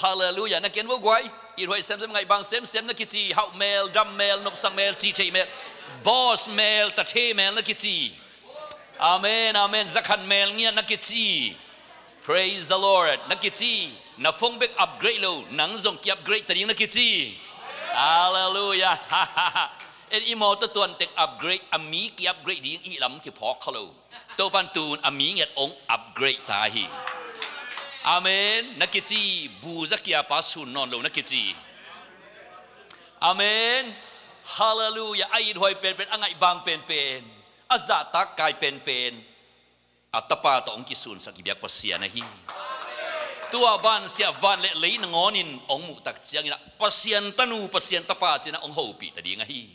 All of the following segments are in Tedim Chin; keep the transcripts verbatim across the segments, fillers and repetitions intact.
Halleluiah. Na ken vo guai. Ithuai semsem, ngaihbang semsem na kici. Hauh mel, dam mel, nopsak mel, cihtheih mel, boss mel, tathe mel na kici. Amen, amen. Zakhan mel ngiat na kici. Praise the Lord. Na kici. Na phone bek upgrade lo, nang zong ki-upgrade ta ding na kici. Halleluiah. En i mawtaw tuan teng upgrade, a mi ki-upgrade ding i lam kiphawk kha lo. Topan tun a mi ngiat ong upgrade ta hi. Amen. Na kici. Bu za kia pa sun nawn lo na kici. Amen. Halleluiah. A ithuai penpen, a ngaihbang penpen, a zahtak kai penpen, a tapa tawh hong kisunsak i biak Pasian ahi. Tua bansiah van le lei nangawnin hong muhtak ciangin ah Pasian tanu, Pasian tapa cinah hong hopih ta ding ahi.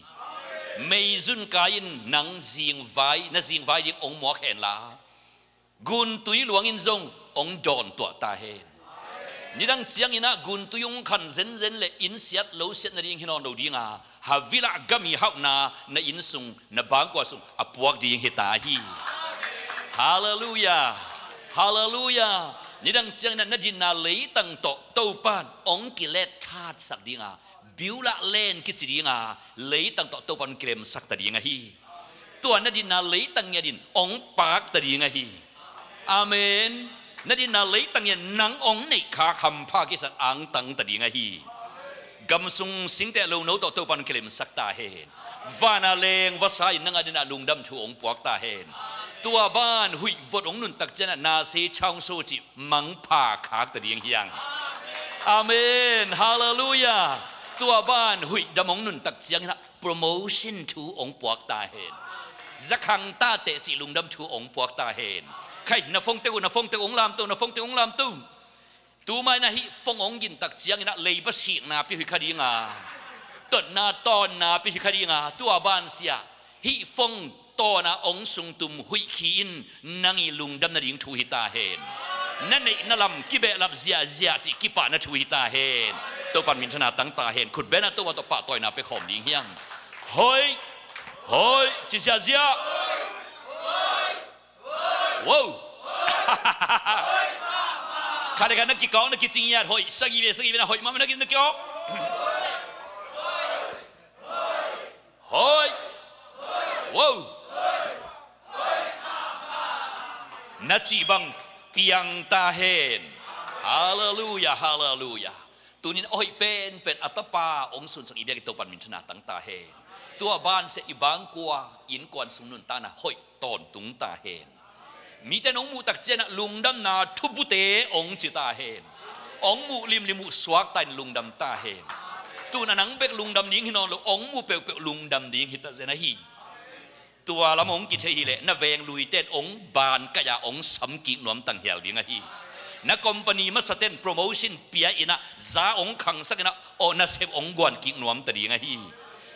Meizun kai-in nang zingvai, na zingvai ding hong muak henla, guntui luangin zong hong dawntuah ta hen. Nidang cianginah guntui hong khan zenzen le inn siat lo siat nading hi nawn lo dinga, havilah gam i hauhna na inn sung, na bangkua sung a puak ding hi ta hi. Halleluiah. Halleluiah. Nidang cianginah na dinna leitang tawh Topan hong kilet thatsak dinga, biulah len kici dinga, leitang tawh Topan hong kilemsak ta ding ahi. Tua na dinna leitang ngiatin hong paak ta ding ahi. Amen. Na dinna leitang ngiat nang hong neihkhak hampha kisan angtang ta ding ahi. Gamsung singteh lo no tawh Topan hong kilemsak ta hen. Vana leng vasa in nang a dinah lungdam thu hong puak ta hen. Tua ban huih vot hong nuntak cianah nase chaungso cih mangpha khak ta ding hiang. Amen. Halleluiah. Tua ban huih dam hong nuntak cianginah promotion thu hong puak ta hen. Zakhang tate cih lungdam thu hong puak ta hen. Khai, na phone tek uh, na phone tek uh hong lamto, na phone tek uh hong lamto. Tumai na hih phone hong gintak cianginah leiba sikna pia huih kha dinga, totna tawnna pia huih kha dinga, tua bansiah hih phone tawna hong sungtum huih khi in nang i lungdam nading thu hi ta hen. Na neihna lam kibehlap ziahziah cih kipahna thu hi ta hen. Topan minthana tang ta hen. Khutbena Topa tawh pahtawina pia khawm ding hiang. Hoih, hoih ci ziahziah. Wow. Khat le khat na kikawk na kici ngiat. Hoih, sagih ve, sagih ve na hoih mahmah na ki-, na kikawk. Hoih. Wow. Na cih bang piang ta hen. Halleluiah, halleluiah. Tunin a hoih penpen a tapa hong sunsak i biak i Topan minthana tang ta hen. Tua bansiah i bangkua innkuan sung nuntakna hoih tawntung ta hen. Mite in hong muhtak cianah lungdamna thubute hong ci ta hen. Hong muh limlim uh suakta in lungdam ta hen. Tun a nang bek lungdam ding hi nawn lo, hong muh peuhpeuh lungdam ding hi ta zen ahi. Tua lam hong kithei hileh na veng luite in hong bankaih a hong samkik nuamtang hial ding ahi. Na company masate in promotion pia inah za hong khangsak inah aw nasep hong guankik nuamta ding ahi.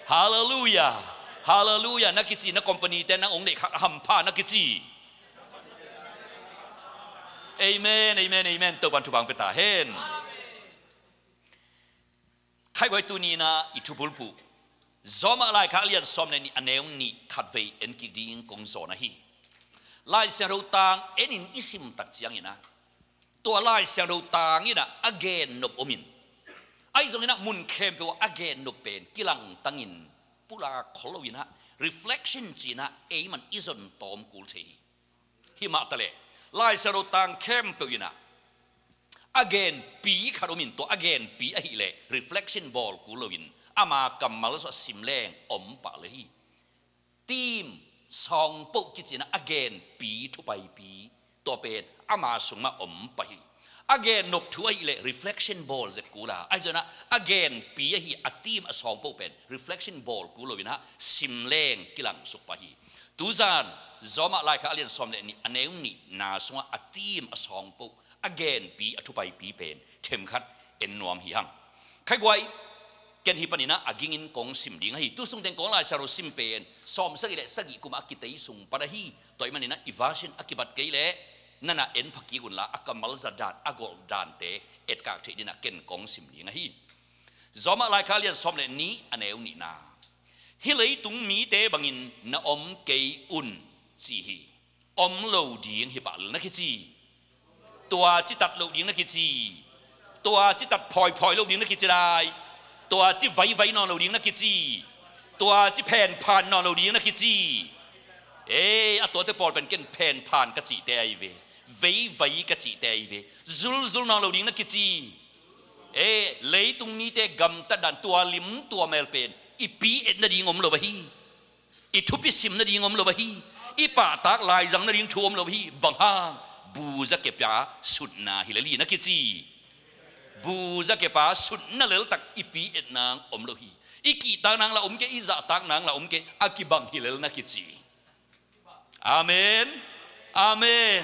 Halleluiah. Halleluiah. Na kici, na company te in nang hong neihkhak a hampha na kici. Amen, amen, amen. Topan thupha hong pia ta hen. Khaiguai, tuninah i thubulphuh Zawmah laikhak a lian sawm le nih a neu nih khatvei en kik ding kong zawn ahi. Laisiangtho tang enin i simtak cianginah tua Laisiangtho tang inah a gennop omin, ahi zonginah mun khempeuh ah a gennop pen kilangtangin pulak khol loinah reflection cinah eiman i zon tawm kul thei hi. Himah taleh Laisiangtho tang khempeuh inah a genpi khat omin, tua a genpi ahileh reflection bawl kul loin ama kammal sungah simleng om pah le hi. Theme songpoh kicinah a genpi thupaipi tua pen ama sungah om pah hi. A gennop thu ahileh reflection bawl zet kul a, ahi zonah a genpi ahi a theme a songpoh pen reflection bawl kul loinah simleng kilangsuk pah hi. Tuzan Zawmah laikhak a lian sawm le nih a neu nihna sungah a theme a songpoh, a genpi, a thupaipi pen themkhat en nuam hi hang. Khaiguai, ken hih paninah a gingin kong sim ding ahi. Tu sungteng kong Laisiangtho sim pen sawmsagih le sagih kumah a kitei sung pan ahi. Tua ahih maninah i version a kibat kei leh nana en phakik unla a kammal za dan, a golh dante etkak theih dinah ken kong sim ding ahi. Zawmah laikhak a lian sawm le nih a neu nihna. Hih leitung mite bangin na om kei un ci hi. Om lo ding hi pah lel na kici. Tua citat loh ding na kici. Tua ci tat phawiphawih lo ding na kici lai. Tua ci vaivai nawn lo ding na kici. Tua ci phenphan nawn lo ding na kici. Ee, a tuate pawl pen ken phenphan ka cihte ahi ve. Vaivai ka cihte ahi ve. Zulzul nawn lo ding na kici. Ee, leitung mite gamtat dan tua lim tua mel pen i pi et nading om lo ahi. I thupi sim nading om lo ahi. I pahtak laizang nading thu om lo ahi. Bang hang? Buza kepa sutna hi lel hi na kici. Buza kepa sutna leltak i pi et nang om lo hi. I kihtak nang la om kei, i zahtak nang la om kei, a kibang hi lel na kici. Amen. Amen.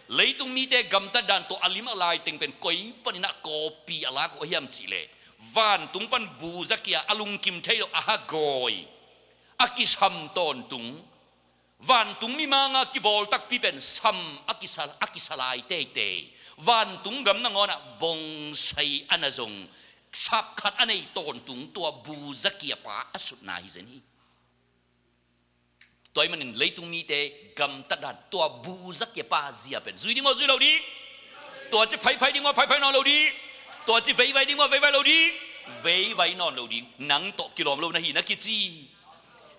Leitung mite gamtat dan tawh a lim a lai teng pen koi panin a kawpi a lak uh ahiam cihleh, vantung pan buza kia a lungkim thei lo a hagawi, a kisam tawntung. Vantung mimanga kibawl takpi pen sam a kisa, a kisa lai teitei. Vantung gam nangawnah bongsai a na zong sapkhat a nei tawntung tua buza kiapa a sutna hi zen hi. Tua ahih manin leitung mite gamtat dan tua buza kiapa zia pen zui ding maw, zui lo ding? Tua ci phaiphai ding maw, phaiphai nawn lo ding? Tua ci veivai ding maw, veivai lo ding? Veivai nawn lo ding. Nang tawh kilawm lo na hi na kici.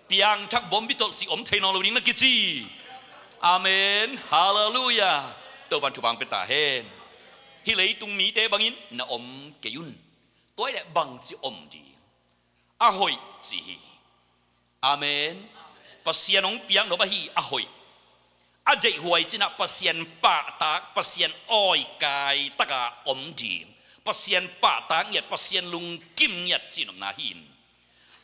Piangthak bom bitolh cih om thei nawn lo ding na kici. Amen. Halleluiah. Topan thupha pia ta hen. Hih leitung mite bangin na om kei un. Tua ahih leh bangci om ding? A hoih ci hi. Amen. Pasian hong piaknop ahi a hoih. A deihhuai cinah Pasian pahtak, Pasian awikai taka om ding. Pasian pahtak ngiat, Pasian lungkim ngiat cihnopna hi in.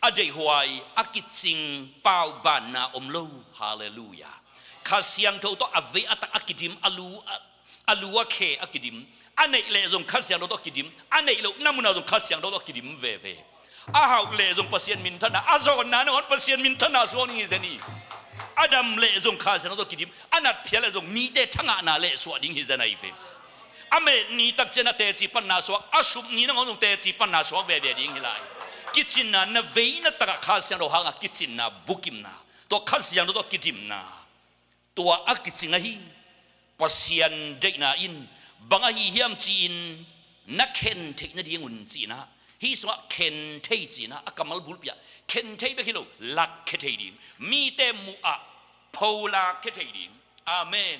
A deihhuai, a kicing, paubanna om lo. Halleluiah. Kha Siangtho tawh a vei a tak a kidim, a lu a, a lu a khe a kidim. A neih leh zong Kha Siangtho tawh a kidim. A neih loh na munah zong Kha Siangtho tawh a kidim veve. A hauh leh zong Pasian minthanna, a zawnna nangawn Pasian minthanna suak ding hi zen hi. A dam leh zong Kha Siangtho tawh a kidim. A natphiat leh zong mite thangahna leh suah ding hi zen ahi ve. A met ni tak ciang a teci panna suak, a sup ni nangawn zong teci panna suak veve ding hi lai. Kicinna, na vei na takah Kha Siangtho hangah kicinna, bukimna, tua Kha Siangtho tawh kidimna, tua a kicing ahi. Pasian deihna in bang ahi hiam ci-in na khen theih nadingun ci-inah, hih sungah khen thei ci-inah a kammal bulpi ah khen thei bek hi lo, lakkhia thei ding, mite muhah pholakkhia thei ding. Amen.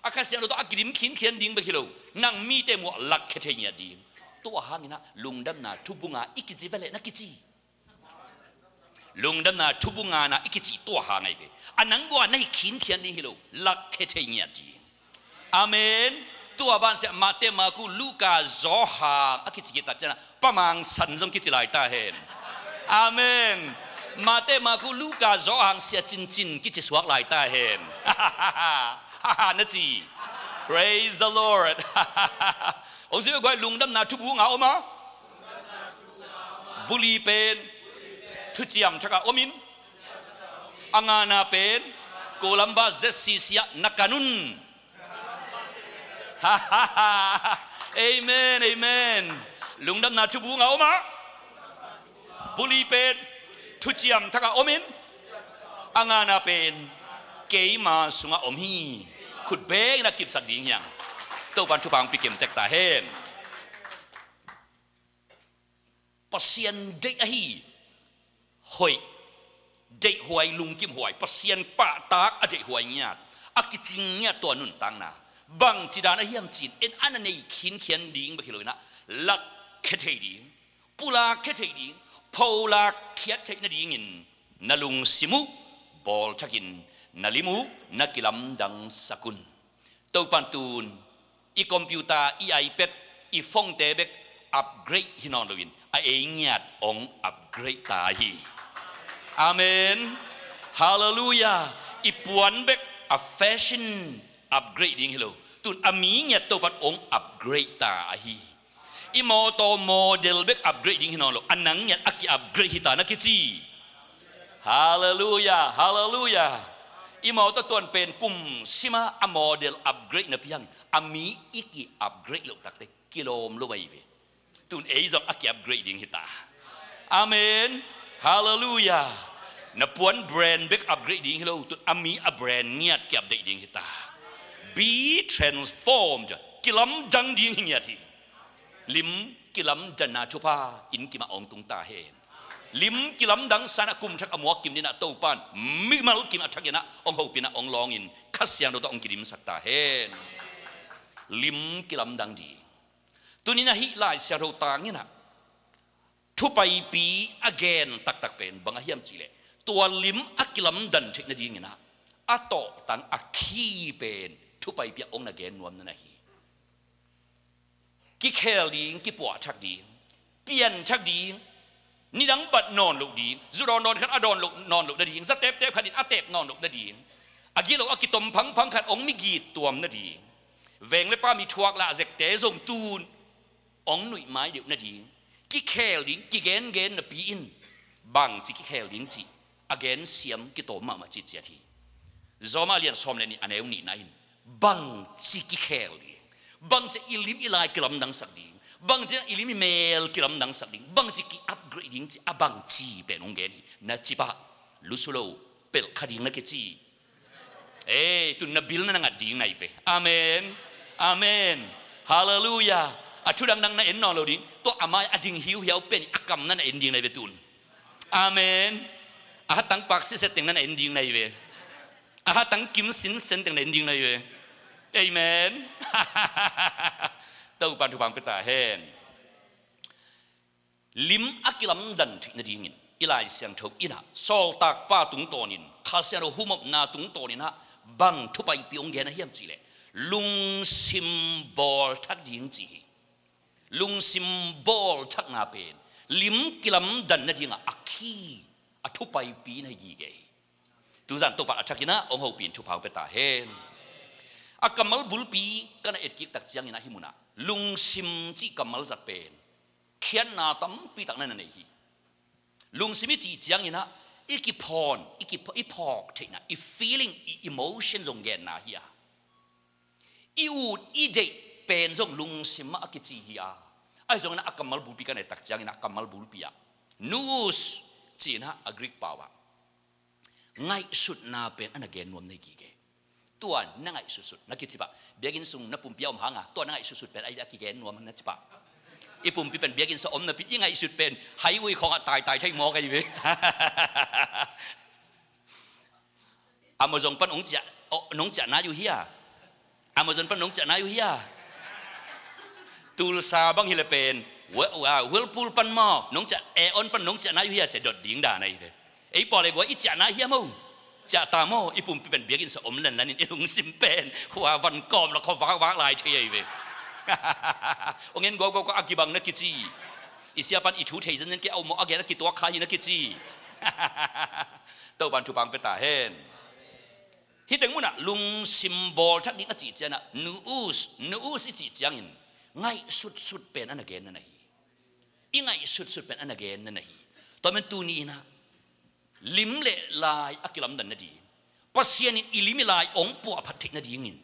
A Kha Siangtho tawh a kidim khinkhian ding bek hi lo, nang mite muhah lakkhia thei ngiat ding. Tua hanginah lungdamna thubunga i kici veleh na kici. Lungdamna thubungana i kici tua hang ahi ve. A nang bua na hi khinkhian ding hi lo, lakkhia thei ngiat ding. Amen. Tua bansiah Mate, Maku, Luka, Johan a kici khit tak ciangah Pa Mang San zong kici lai ta hen. Amen. Mate, Maku, Luka, Johan, Sia Cincin kici suak lai ta hen. Haha na ci. Praise the Lord. Hong zui guai, lungdamna thubunga om a, buli pen thuciam thakah omin, a ngana pen Columbus Z C C ah na kan un. Amen, amen. Lungdamna thubunga om a, buli pen thuciam thakah omin, a ngana pen keima sungah om hi. Khut bengin a kipsak ding hiang. Topan thupha hong pia kei tek ta hen. Pasian deih ahi hoih, deihhuai, lungkimhuai, Pasian pahtak a deihhuai ngiat, a kicing ngiat tua nuntakna bangci dan ahiam ci-in en a na nei khinkhian ding bek hi lo inah, lakkhia thei ding, pulakkhia thei ding, pholakkhia theih nadingin na lungsim uh bawlthakin na lim uh na kilamdangsak un. Topan tun i computer, i iPad, i phone-te bek upgrade hi nawn loin a ei ngiat hong upgrade ta hi. Amen. Halleluiah. I puan bek a fashion upgrade ding hi lo, tun a mi ngiat Topan hong upgrade ta ahi. I mawtaw model bek upgrade ding hi nawn lo, a nang ngiat a ki-upgrade hi ta na kici. Halleluiah, halleluiah. I mawtaw tuan pen kum sima a model upgrade napi hang a mi i ki-upgrade loh takte kilawm lo ahi ve. Tun ei zong a ki-upgrade ding hi ta. Amen. Halleluiah. Na puan brand bek upgrade ding hi lo, tun a mi a brand ngiat ki-update ding hi ta. Be transformed. Kilamdang ding hi ngiat hi. Lim kilamdanna thupha inn kimah hong tung ta hen. Lim kilamdang sa-in a kum thak a muak kim dingin ah Topa'n mimal kim a thak in ah hong hopih in ah hong lawngin Kha Siangtho tawh hong kidimsak ta hen. Lim kilamdang ding. Tuni-in ah hih Lai Siangtho tang in ah thupaipi a gen taktak pen bang ahi hiam cih leh, tua lim a kilamdan theih nadingin ah a tawhtang a key pen thupaipi ah hong na gen nuam na hi. Kikhel ding, kipuahthak ding, pianthak ding, nidang bat nawn loh ding, zu dawndawn khat a dawn loh nawn loh nading, za teptep khat in a tep nawn loh nading, a gilo a kitom phangphang khat hong migit tuam nading, veng le pa mi thuak lah zekte zong tu-in hong nuih mai deuh nading, kikhel ding, kigengen napi in, bangci kikhel ding cih a gensiam kitawm mahmah citciat hi. Rom a lian sawm le nih a neu nihna in bangci kikhel ding, bangci i lim i lai kilamdangsak ding, bangci i lim i mel kilamdangsak ding, bangci ki-upgrade ding cih a bangci pen hong gen hi. Na cipah lusu lo, pelh kha ding na kici. Ei, tu-in na bil na na ngat ding na hi ve. Amen. Amen. Halleluiah. A thu dangdang na en nawn lo ding. Tua a mai a ding hiuhiau pen a kam na na en ding na hi ve tu-in. Amen. A hatang pak siset teng na na en ding na hi ve. A hatang kim sinsen teng na en ding na hi ve. Amen. Topa'n thupha hong pia ta hen. Lim a kilamdan theih nadingin i Lai Siangtho in ah sawltakpa tungtawnin, Kha Siangtho humopna tungtawnin ah bang thupaipi hong gen ahi hiam cih leh, lungsim bawlthak ding ci hi. Lungsim bawlthakna pen lim kilamdan nading ah a key, a thupaipi na hi gige hi. Tuzan Topa'n a thakin ah hong hopih in thupha hong pia ta hen. A kammal bulpi ka na etkik tak ciangin ah hih mun ah lungsim cih kammal zat pen khiatna tampi tak na na nei hi. Lungsim i cih ciangin ah i kiphawn, i kiph-, i phawk theihna, i feeling, i emotion zong genna hi a, i ut i deih pen zong lungsim ah a kici hi a. Ahi zongin ah a kammal bulpi ka na et tak ciangin ah a kammal bulpi ah nous ci-in ah a Greek pau ah ngaihsutna pen a na gen nuam na hi gige. Tua na ngaihsutsut na kici pah. Biakinn sung na pumpi a om hang a tua na ngaihsutsut pen a kigen nuam na ci pah. I pumpi pen biakinn sung om napi i ngaihsut pen highway khawng ah taitai thei mawk ahi ve. Amazon pan nong ciah, oh, nong ciah nai uh hia? Amazon pan nong ciah nai uh hia? Tulsa bang hi leh pen, Wh-, ah, Whirlpool pan maw nong ciah, Aeon pan nong ciah nai uh hia, ci-a dot ding dan ahi ve. Ei pawle gua i ciah nai hia maw? Ciah ta maw? I pumpi pen biakinn sung om lanlan in i lungsim pen khua van kawm la khua vakvak lai thei ahi ve. Hong en guauguau kua a kibang na kici. I sia pan i thu thei zenzen kei a om maw a gen a kituak kha hi na kici. Topa'n thupha hong pia ta hen. Hih teng mun ah lungsim bawlthak ding a cih ciangin ah nous, nous i cih ciangin ngaihsutsut pen a na gen na na hi. I ngaihsutsut pen a na gen na na hi. Tua man tuni-in ah lim le lai a kilamdan nading, Pasian in i lim i lai hong puahphat theih nadingin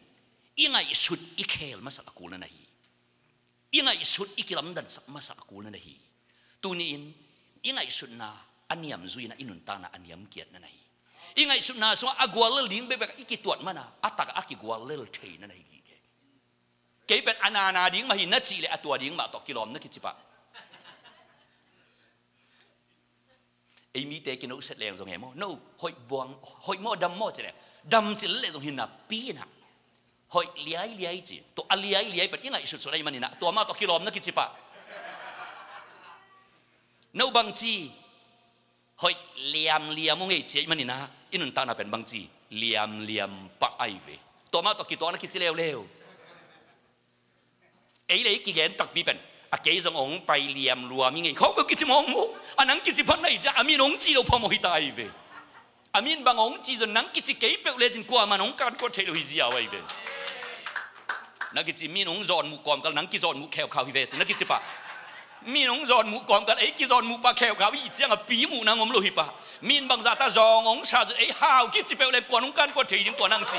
i ngaihsut i khel masak a kul na na hi. I ngaihsut i kilamdansak masak a kul na na hi. Tuni-in i ngaihsutna a niam zui-in ah i nuntakna a niam kiat na na hi. I ngaihsutna sungah a guallel ding bekbek i kituat man a, a tak a kiguallel thei na na hi gige. Kei pen a nana ding mah hi na cih leh a tua ding mah tawh kilawm na kici pah. Ei mite kinoset leng zong hi maw, no, hoih buang, hoih maw dam maw ci leng, dam cil leh zong hi napi-in ah hoih liailiai ci. Tua a liailiai pen i ngaihsutsut ahih manin ah tua mah tawh kilawm na kici pah. No bangci, hoih liamliam uh ngei ci ahih manin ah i nuntakna pen bangci, liamliam pah ahi ve. Tua mah tawh kituak na kici leuleu. Ei le ei kigen takpi pen, a kei zong hong pai liamluam i ngei khawng bel kici mawk maw. A nang kici phat na hih ciang a min hong ci lo phamawh hi ta ahi ve. A min bang hong ci zong nang kici kei peuh lecin kuaman hong kankuat theih lo hi ziau ahi ve. Na kici min hong zawn muh kawmkal nang kizawn muh kheukhau hi ve ci na kici pah. Min hong zawn muh kawmkal ei kizawn muh pah kheukhau i hih ciang a pi muh nang om lo hi pah. Min bangzah ta zawng hong sa zong ei hau kici peuh le kuan hong kankuat thei ding tua nang ci.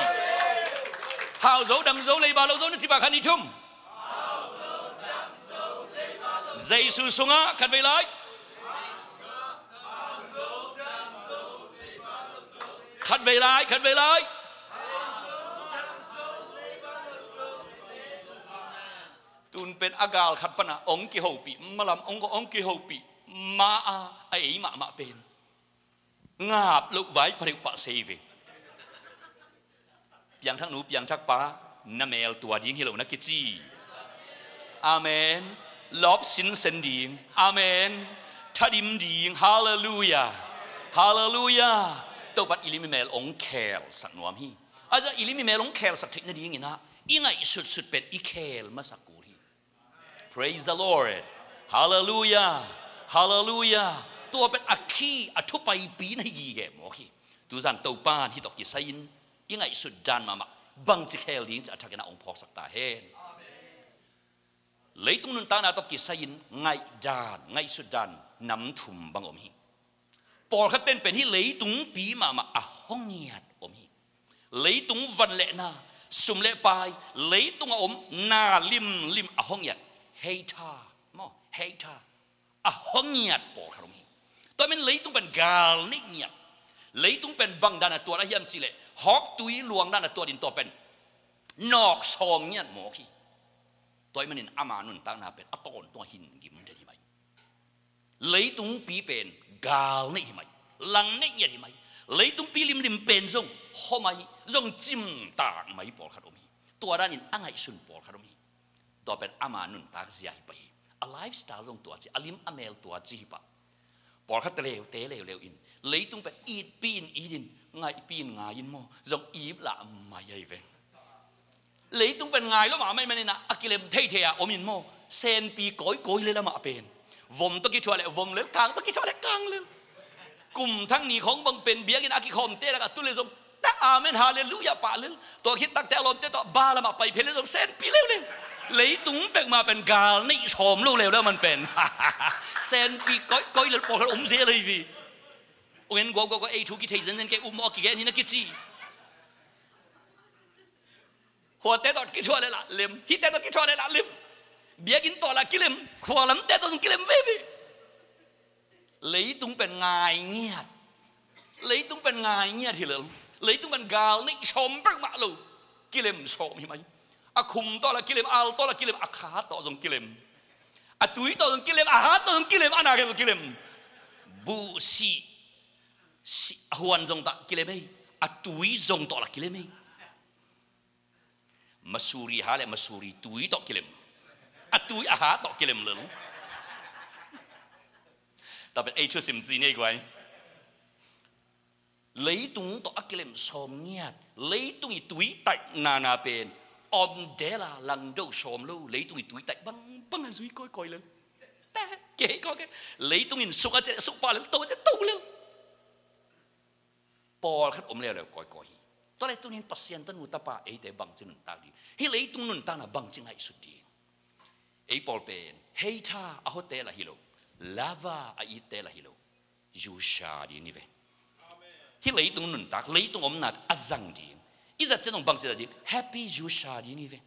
Hau zo dam zo leiba lo zo na ci pah khat nih thum. Jesu sungah khatvei lai. Khatvei lai, khatvei lai. Tun pen a gal khat pana hong kihopih, malam hong, hong kihopih ma a, a ei mahmah pen ngap loh vai pha deuh pah sei ve. Piangthak nu, piangthak pa, na mel tua ding hi lo na kici. Amen. Lawp sinsen ding. Amen. Thadim ding. Halleluiah. Halleluiah. Topan i lim i mel hong khelsak nuam hi. Ahi zongin i lim i mel hong khelsak theih nadingin ah i ngaihsutsut pen i khel masak kul hi. Praise the Lord. Halleluiah. Halleluiah. Tua pen a khi, a thupaipi na hi gige mawk hi. Tuzan Topan hih tawh kisai-in i ngaihsut dan mahmah bangci khel ding ci a thakin ah hong phawksak ta hen. Leitung nuntakna tawh kisai-in ngaihdan, ngaihsut dan nam thum bang om hi. Pawlkhat ten pen hih leitungpi mahmah a hong ngiat om hi. Leitung van le na, sum le pai, leitung a om na limlim a hong ngiat. Heitha, maw, heitha. A hong ngiat pawlkhat om hi. Tua min leitung pen gal neih ngiat. Leitung pen bang dan a tuat a hiam cihleh hawktui luang dan a tuat in tua pen nawk sawm ngiat mawk hi. Tua ahih manin ama nuntakna pen a tawntung a hin gim den hi mai. Leitungpi pen gal neih hi mai, lang neih ngiat hi mai. Leitungpi limlim pen zong hawm mai, zong cimtak mai pawlkhat om hi. Tua danin a ngaihsun pawlkhat om hi. Tua pen ama nuntak zia hi pah hi. A lifestyle zong tua ci, a lim a mel tua ci hi pah. Pawlkhat te leuleu, te leuleu in leitung pen itpi in it in, ngaihpi in ngai in maw, zong ip lah mai ahi ve. Leitung pen ngai lo mahmah ahih manin ah a kilem theithei a om in maw, senpi kawikawi lel amah pen. Vom tawh kithuah leh vom lel, kang tawh kithuah leh kang lel. Kum thak ni khawng bang pen biakinn a kikhawmte lakah tu leh zong tak amen halleluiah pah lel. Tua khit takte a lawmte tawh baa lamah pai phei leh zong senpi leuleu. Leitung pek mah pen gal neih sawm lo leuleu man pen. Senpi kawikawi lel pawlkhat om zel ahi ve. Ungen guauguau ei thu kithei zenzen kei, um maw, a kigen hi na kici. Khuate tawh kithuah leh lah lem, hihte tawh kithuah leh lah lem. Biakinn tawh lah kilem, khua lamte tawh zong kilem veve. Leitung pen ngai ngiat. Leitung pen ngai ngiat hi lel. Leitung pen gal neih sawm pek mah lo. Kilem sawm hi mai. A khum tawh lah kilem, al tawh lah kilem, a kha tawh zong kilem. A tui tawh zong kilem, a hat tawh zong kilem, a na khempeuh kilem. Buh sih, sih, a huan zong tawh kilem ei. A tui zong tawh lah kilem ei. Masuri ha leh masuri tui tawh kilem. A tui a ha tawh kilem lel. Tua pen ei thusim ci ni ei guai. Leitung tawh a kilem sawm ngiat. Leitung i tui taih nana pen om dela langdo sawm lo. Leitung i tui taih bangbang a zui kawikawi lel. Te, kei kawikawi. Leitung in suk a ciah leh suk pah lel, to a ciah leh to lel. Pawlkhat om leuleu kawikawi hi. Tua leh tunin Pasian tanu tapa eite bangci nuntak ding, hih leitung nuntakna bangci ngaihsut ding. Ei pawl pen heitha a hote lah hi lo, lava a itte lah hi lo, zusha ding hi ve. Hih leitung nuntak, leitung omna a zang ding i zat ciang dong bangci zat ding, happy zusha ding hi ve.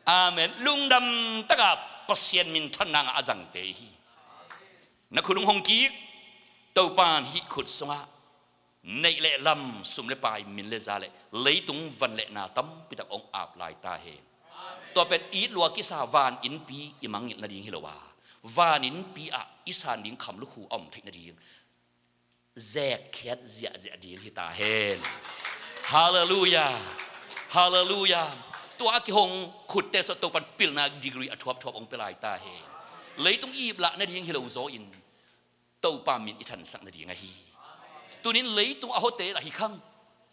Amen. Lungdam taka Pasian minthan nanga a zangte hi. Na khut hong hong kik. Topan hih khut sungah neih le lam, sum le pai, min le za le leitung van le na tampitak hong ap lai ta hen. Tua pen it lua kisa van innpi i mangngilh nading hi lo a, van innpi ah i san ding kham lukhu a om theih nading zekkhiat ziahziah ding hi ta hen. Halleluiah. Halleluiah. Tua a kihong khutte sawh Topan pilna degree a thuapthuap hong pia lai ta hen. Leitung i iplah nading hi lo zaw in Topa min i thansak nading ahi. Tunin leitung a hote lah hi khang,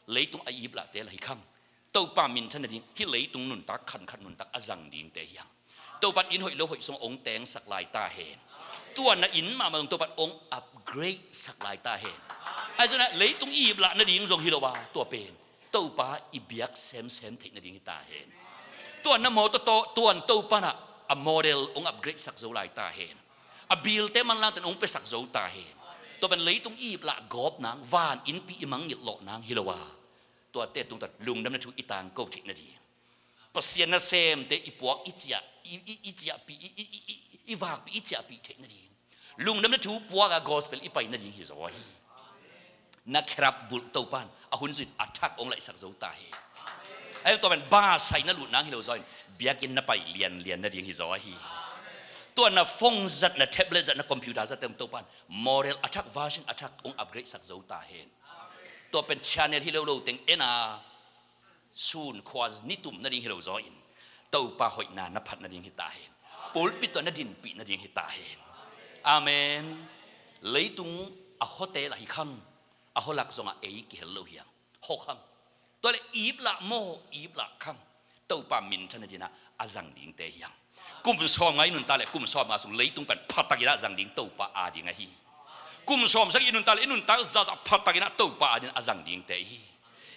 leitung a iplahte lah hi khang. Topa minthan nading hih leitung nuntak khankhat nuntak a zang dingte hi hang. Topan inn hoih lo hoih sung hong tengsak lai ta hen. Tua na inn mahmah zong Topan hong upgrade sak lai ta hen. Ahi zongin ah leitung i iplah nading zong hi lo a, tua pen Topa i biak semsem theih nading hi ta hen. Tuan na mawtaw tawh tuan Topan ah a model hong upgrade sak zo lai ta hen. A bilte manlangte hong piasak zo ta hen. Tua pen leitung i iplah gawp nang, van innpi i mangngilh lawh nang hi lo a, tuate tungtawn lungdamna thu i tangko theih nading, Pasian nasemte i puak i ciah, i, i, i ciahpih, i, i, i, i, i vakpih, i ciahpih theih nading, lungdamna thu puaka gospel i pai nading hi zaw hi. Na kherap bulh Topan a hun zui-in a thak hong laihsak zo ta hen. Ahi tua pen basai na lut nang hi lo zaw in, biakinn na pai lianlian nading hi zaw ahi. Tua na phone zat, na tablet zat, na computer zat te Topa'n model a thak, version a thak hong upgrade sak zo ta hen. Tua pen channel hi lo lo teng en a, sun khua ni tum nading hi lo zaw in, Topa hoihna na phat nading hi ta hen. Pulpit tawh na dinpih nading hi ta hen. Amen. Leitung a hotel ahi khang, a holak zongah ei kihel lo hi hang. Hawk hang. Tua leh ip lah maw, ip lah khang, Topa minthan nading a zang dingte hi hang. Kum sawm nga i nuntak leh kum sawm nga sung leitung pen phatak in a zang ding Topa a ding ahi. Kum sawm sagih i nuntak leh i nuntak zahzah phatak in a Topa a ding a zang dingte hi.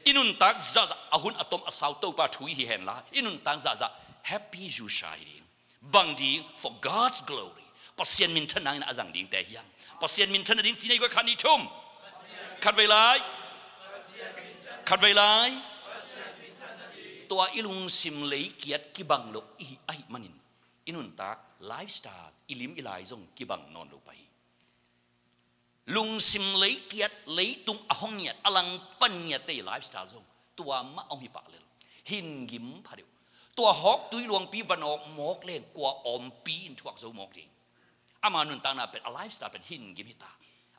I nuntak zahzah a hun a tom a sau Topa thu i hi hen la, i nuntak zahzah happy zu sa hi ding. Bang ding? For God's glory. Pasian minthan nang in a zang dingte hi hang. Pasian minthan nading ci nei guai, khat nih thum. Khatvei lai. Khatvei lai. Tua i lungsim leikiat kibang lo i hih ahih manin, i nuntak lifestyle, i lim i lai zong kibang nawn lo pah hi. Lungsim leikiat, leitung a hong ngiat, a langpan ngiat te i lifestyle zong tua mah hong hi pah lel. Hin gim pha deuh. Tua hawk tui luangpi va nawk mawk leng kua awmpi in thuak zo mawk ding. Ama nuntakna pen, a lifestyle pen hin gim hi ta.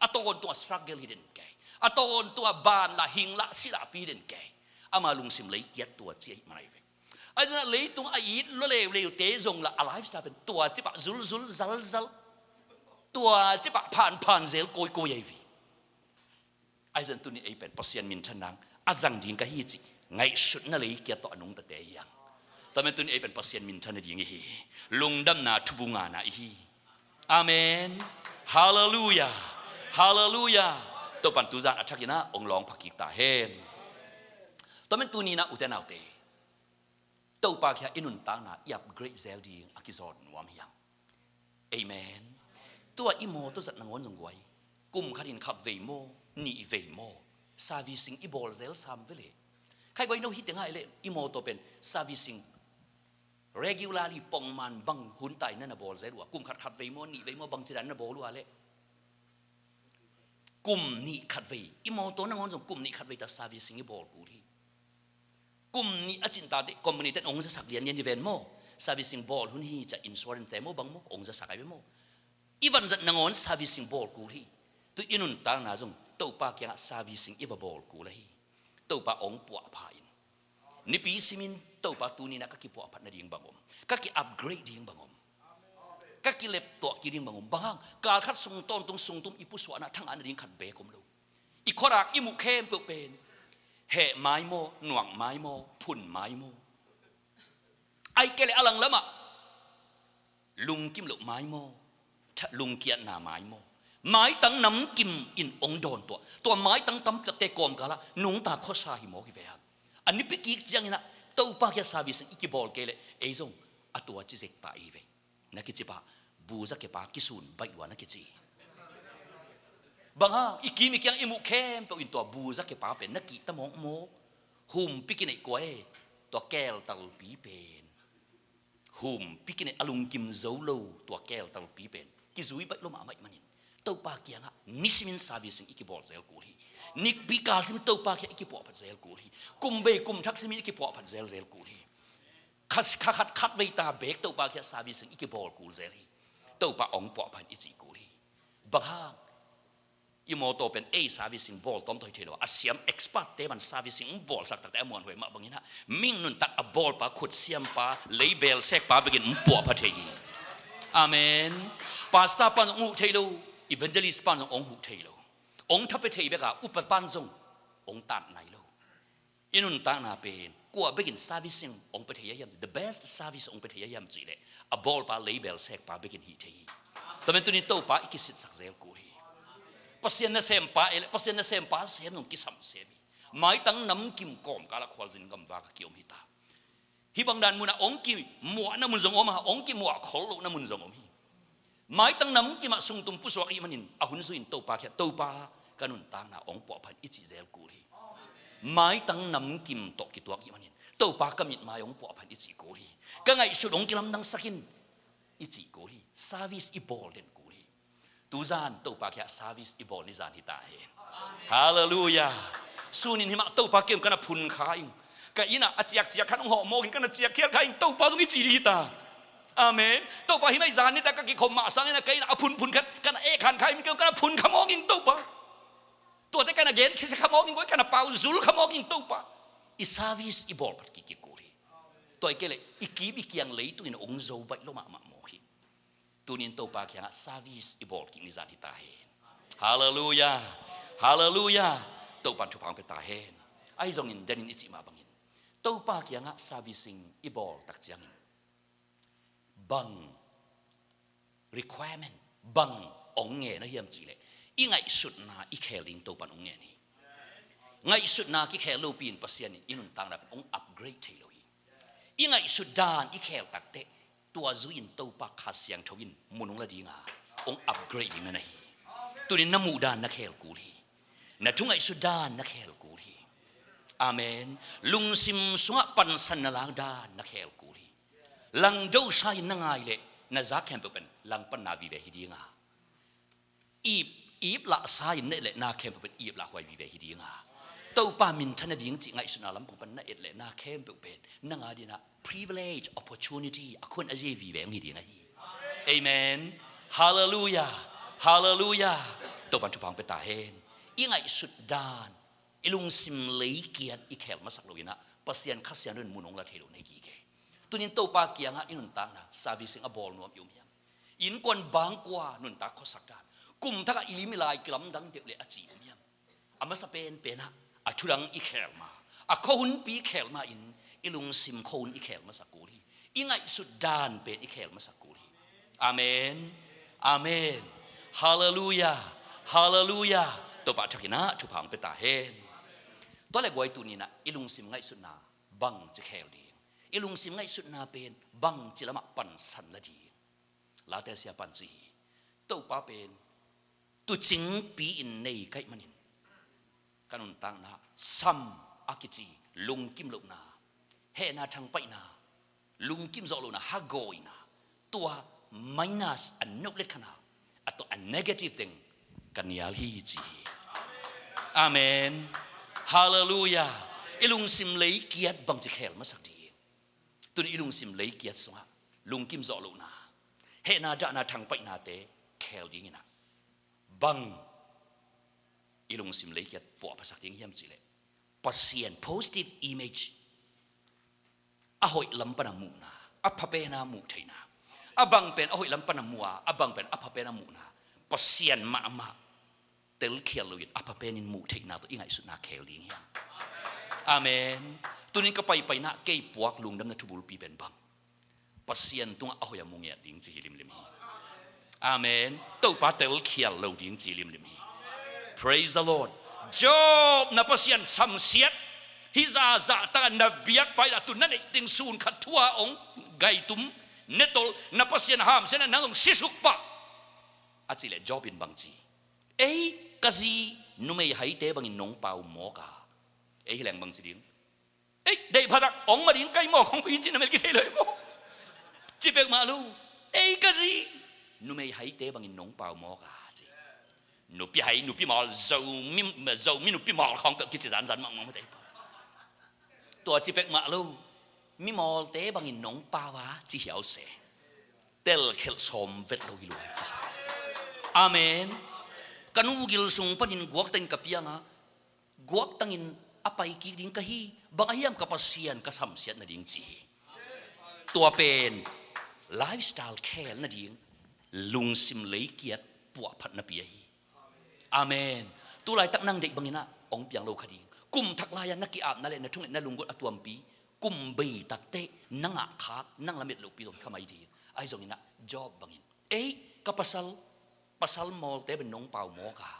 A tawntung a struggle hi den kei. A tawntung a ban lah, hing lah, si lah pi den kei. Ama lungsim leikiat tua ci ahih man ahi ve. Ahi zongin a leitung a it lua leuleute zong lah a lifestyle pen tua cipah zulzul zalzal, tua cipah phanphan zel kawikawi ahi ve. Ahi zongin tuni ei pen Pasian minthan nang a zang ding ka hi cih ngaihsutna leikiat tawh a nungtate hi hang. Tua manin tuni ei pen Pasian minthan nading i hi. Lungdamna thubu ngahna i hi. Amen. Halleluiah. Halleluiah. Topa'n tuzan a thak in a hong lawng pha kik ta hen. Tua manin tuni in a ute naute, Topa kiang i nuntakna i upgrade zel ding a kizawn nuam hi hang. Amen. Tua i mawtaw zat nangawn zong guai, kum khat in khatvei maw, nihvei maw, servicing i bawl zel sam ve le. Khai guai, no hi teng ah leh i mawtaw pen servicing regularly, pongman bang hun ta in na na bawl zel uh a, kum khat khatvei maw, nihvei maw, bangci dan na bawl uh a leh. Kum nih khatvei, i mawtaw nangawn zong kum nih khatvei ta servicing i bawl kul hi. Kum nih a cin ta teh company ten hong zasak lianlian hi ven maw. Servicing bawl hun hi ci a, insurance te maw bang maw, hong zasak ahi ve maw. I vanzat nangawn servicing bawl kul hi. Tu i nuntakna zong Topa kiangah servicing i va bawl kul ahi. Topa hong puahpha in. Nipi simin Topa tuni in a ka kipuahphat nading bang om, ka ki-upgrade ding bang om, ka kileptuah kik ding bang om. Bang hang? Kal khat sung tawntung sung tum i pusuahna thangah nading khat beek om lo. I khuadak i muh khempeuh pen heh mai maw, nuak mai maw, phun mai maw, ahih kei leh a langlamah lungkim loh mai maw, lungkiatna mai maw, maitang namkim in hong dawntuah. Tua maitang tampiakte kawmkalah nungta khuasa hi mawk hi ve hang. A nipi kik ciangin a Topa kiang servicing i kibawl kei leh ei zong a tua ci zek ta i hi ve. Na kici pah, bu za kepa kisun baih lua na kici. Bang hang? I kim i kiang i muh khempeuh in tua bu za kepa pen na kihta mawkmawk. Humpi kineih kua e, tua keltalpi pen. Humpi kineih a lungkim zo lo tua keltalpi pen kizui baih lua mahmah ahih manin Topa kiangah nisimin servicing i kibawl zel kul hi. Nipi kal simin Topa kiang i kipuahphat zel kul hi. Kum bei kum thak simin i kipuahphat zelzel kul hi. Kha, kha khat khatvei ta beek Topa kiang servicing i kibawl kul zel hi. Topa hong puahpha in i cih kul hi. Bang hang? I mawtaw pen ei servicing bawl tawm tawh hi thei lo a, a siam expert te bang servicing hong bawlsak takte a muanhuai mah bangin a, mihing nuntak a bawlpa, khut siampa, leibel sekpa bekin hong puahpha thei hi. Amen. Pastor pan hong huh thei lo, evangelist pan hong huh thei lo. Hong thapia thei bek a, upa pan zong hong tat nai lo. I nuntakna pen kua bekin servicing hong pia thei a hiam, the best service hong pia thei a hiam cih leh a bawlpa, leibel sekpa bekin hi thei hi. Tua manin tuni in Topa i kisitsak zel kul hi. Pasian nasempa ei leh Pasian nasempa sem zong kisam sem hi. Maitang namkim kawmkalah khualzin gamvak a kiom hi ta. Hih bang dan munah hong kimuahna mun zong om a, hong kimuah khol lohna mun zong om hi. Maitang namkimah sungtum pusuak ahih manin a hun zui in Topa kiang, Topa, ka nuntakna hong puahpha in i cih zel kul hi. Maitang namkim tawh kituak ahih manin Topa, ka mitmai hong puahpha in i cih kul hi. Ka ngaihsut hong kilamdangsak in i cih kul hi. Service i bawl den kul hi. Tuzan Topa kiang service i bawl ni zan hi ta hen. Halleluiah. Sunin himah Topa kiang ka na phun kha ing. Ka inn ah a ciakciak khat hong hawh mawk in, ka na ciak khial kha ing, Topa zong i ci ding hi ta. Amen. Topa, hih mai zan nitak ka kikhop mah sangin ah ka inn ah a phunphun khat ka na eh khan kha ing, ka na phun kha mawk ing Topa. Tuate ka na gen khisia kha mawk ing, ka na pau zul kha mawk ing Topa. I service i bawl phat kik kul hi. Tua hi kei leh i kip i kiang leitungin hong zo baih lo mahmah mawk hi. Tunin Topa kiangah service i bawl kik ni zan hi ta hen. Halleluiah. Halleluiah. Topa in thupha hong pia ta hen. Ahi zongin denin i cih mah bangin Topa kiangah servicing i bawl tak ciangin bang requirement, bang hong ngen a hiam cih leh i ngaihsutna i khel ding Topa in hong ngen hi. Ngaihsutna kikhel lopi in Pasian in i nuntakna pen hong upgrade thei lo hi. I ngaihsut dan i khel takteh tua zui-in Topa Kha Siangtho in mun hong la dinga hong upgrade ding na na hi. Tunin na muh dan na khel kul hi. Na thu ngaihsut dan na khel kul hi. Amen. Lungsim sungah pansan na lak dan na khel kul hi. Langdo sa-in na ngai leh na zak khempeuh pen langpanna vive hi dinga, ip, ip lah sa-in na et leh na khempeuh pen ip lah huai vive hi dinga, Topa minthan nading cih ngaihsutna lampang pan na et leh na khempeuh pen nang adingin ah privilege, opportunity, a khuan a zia vive hong hi ding ahi. Amen. Halleluiah. Halleluiah. Topa in thupha hong pia ta hen. I ngaihsut dan, i lungsim leikiat i khel masak loin ah Pasian Kha Siangtho in mun hong la thei lo na hi kei. Tunin Topa kiangah i nuntakna servicing a bawl nuam i om hiam? Innkuan bangkua nuntak khuasak dan, kum thakah i lim i lai kilamdang deuh leh a ci om hiam? A masa penpen ah a thudang i khel ma, a khuahunpi i khel ma-in i lungsim khuahun i khel masak kul hi. I ngaihsut dan pen i khel masak kul hi. Amen. Amen. Halleluiah. Halleluiah. Topa thakin ah thupha hong pia ta hen. Tua leh guai, tunin ah i lungsim ngaihsutna bangci khel ding, i lungsim ngaihsutna pen bangci lamah pansan la ding? Late siapa in ci hi. Topa pen tuucingpi-in nei ka hih manin ka nuntakna sam a kici lungkim lohna, hehna thangpaihna, lungkim zawh lohna, hagawina, tua minus a noplet khatna, a tua a negative teng ka nial hi ci hi. Amen. Halleluiah. I lungsim leikiat bangci khel masak ding? Tunin i lungsim leikiat sungah lungkim zawh lohna, hehna, dahna, thangpaihnate khel dingin ah bang i lungsim leikiat puahphasak ding hiam cih leh Pasian positive image, a hoih lam pana muhna, a pha pena muh theihna, a bang pen a hoih lam pana mu a, a bang pen a pha pena muhna, Pasian mahmah telkhial loin a pha penin muh theihna tawh i ngaihsutna khel ding hiam? Amen. Tunin ka paipaina, kei puak lungdamna thubulpi pen bang? Pasian tungah a hoih a mu ngiat ding ci hi limlim hi. Amen. Topa telkhial lo ding ci hi limlim hi. Praise the Lord. Job, na Pasian samsiat, hih zahzah taka na biakpa in ah tu na neih teng sun khat thu-a hong gaitum, ne tol, na Pasian hamsiatna nang zong sisuk pah, a cih leh Job in bang ci? Ei ka zi, numei haite bangin nong pau mawk a. Ei hi leng bang ci ding? Ei, deih phatak hong ma ding kai maw, hong pi ci na mel kithei lo hi maw? Ci peuhmah lo. Ei ka zi, numei haite bangin nong pau mawk a ci. Nupi hai, nupi mawl, Zomi, Zomi nupi mawl khawng peuh kici zanzan mahmah mate. Tua ci peuhmah lo. Mimawlte bangin nong pau a ci hiau se. Telkhelh sawm vet lo hi lo hi. Amen. Ka nu gil sung panin guaktangin ka piang a, guaktangin a pai kik ding ka hi. Bang a hiam? Ka Pasian ka samsiat nading ci hi. Tua pen lifestyle khel nading lungsim leikiat puahphatna pi ahi. Amen. Tulaitak nang deih bangin ah hong piang lo kha ding. Kum thak lai-a na ki-apna le na thungetna lunggulh a tuampi kum bei takteh na ngah khak, nang lamet lohpi zong hi kha mai ding. Ahi zongin ah Job bangin, ei ka pasal, pasal mawlte bangin nong pau mawk a,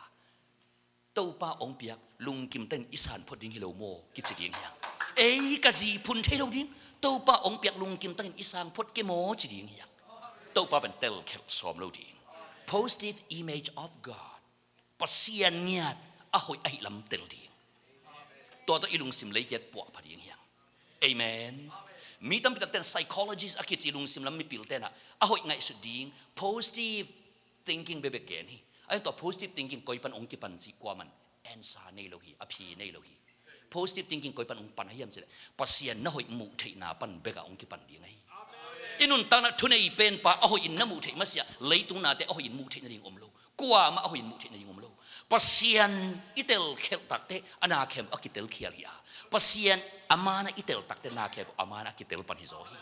Topa hong piak lungkim tangin i san phot ding hi lo maw kici ding hiang. Ei ka zi, phun thei lo ding, Topa hong piak lungkim tangin i sang phot kei maw ci ding hiang. Topa pen telkhelh sawm lo ding. Positive image of God. Pasian ngiat a hoih ahih lam tel ding. Tua tawh i lungsim leikiat puahpha ding hiang. Amen. Mi tampi takte in psychologist a kici lungsim lam mipil tenah a hoih ngaihsut ding positive thinking bekbek gen hi. Ahi zongin tua positive thinking koi pan hong kipan cih kuaman answer nei lo hi, a phi nei lo hi. Positive thinking koi pan hong pan ahi hiam cih leh, Pasian na hoih muh theihna pan bek ah hong kipan ding ahi. I nuntakna thunei pen pa a hoih in na muh theih masiah, leitung nate a hoih in muh theih nading om lo. Kuamah a hoih in muh theih nading om lo. Pasian i telkhialh takteh a na khempeuh a kitelkhial hi a, Pasian a man ah i tel takteh na khempeuh a man ah a kitel pan hi zaw hi.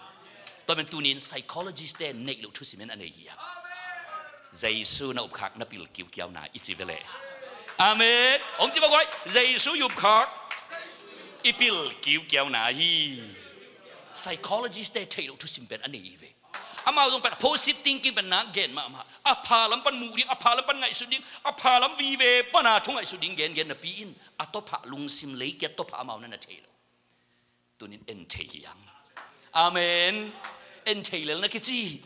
Tua man tunin psychologist te neih loh thusim in a nei hi a. Jesu na upkhak na pil kiukiau na i ci ve leh. Amen. Hong ci bang guai. Jesu i upkhak i pil kiukiau na hi. Psychologist te theih loh thusim pen a nei hi ve. Amau zong pen positive thinking pen nak gen mahmah. A pha lam pan muh ding, a pha lam pan ngaihsut ding, a pha lam vive pan a thu ngaihsut ding gengen napi in, a tawpah lungsim leikiat tawpah amau na na thei lo. Tunin en thei hi ang. Amen. En thei lel na kici.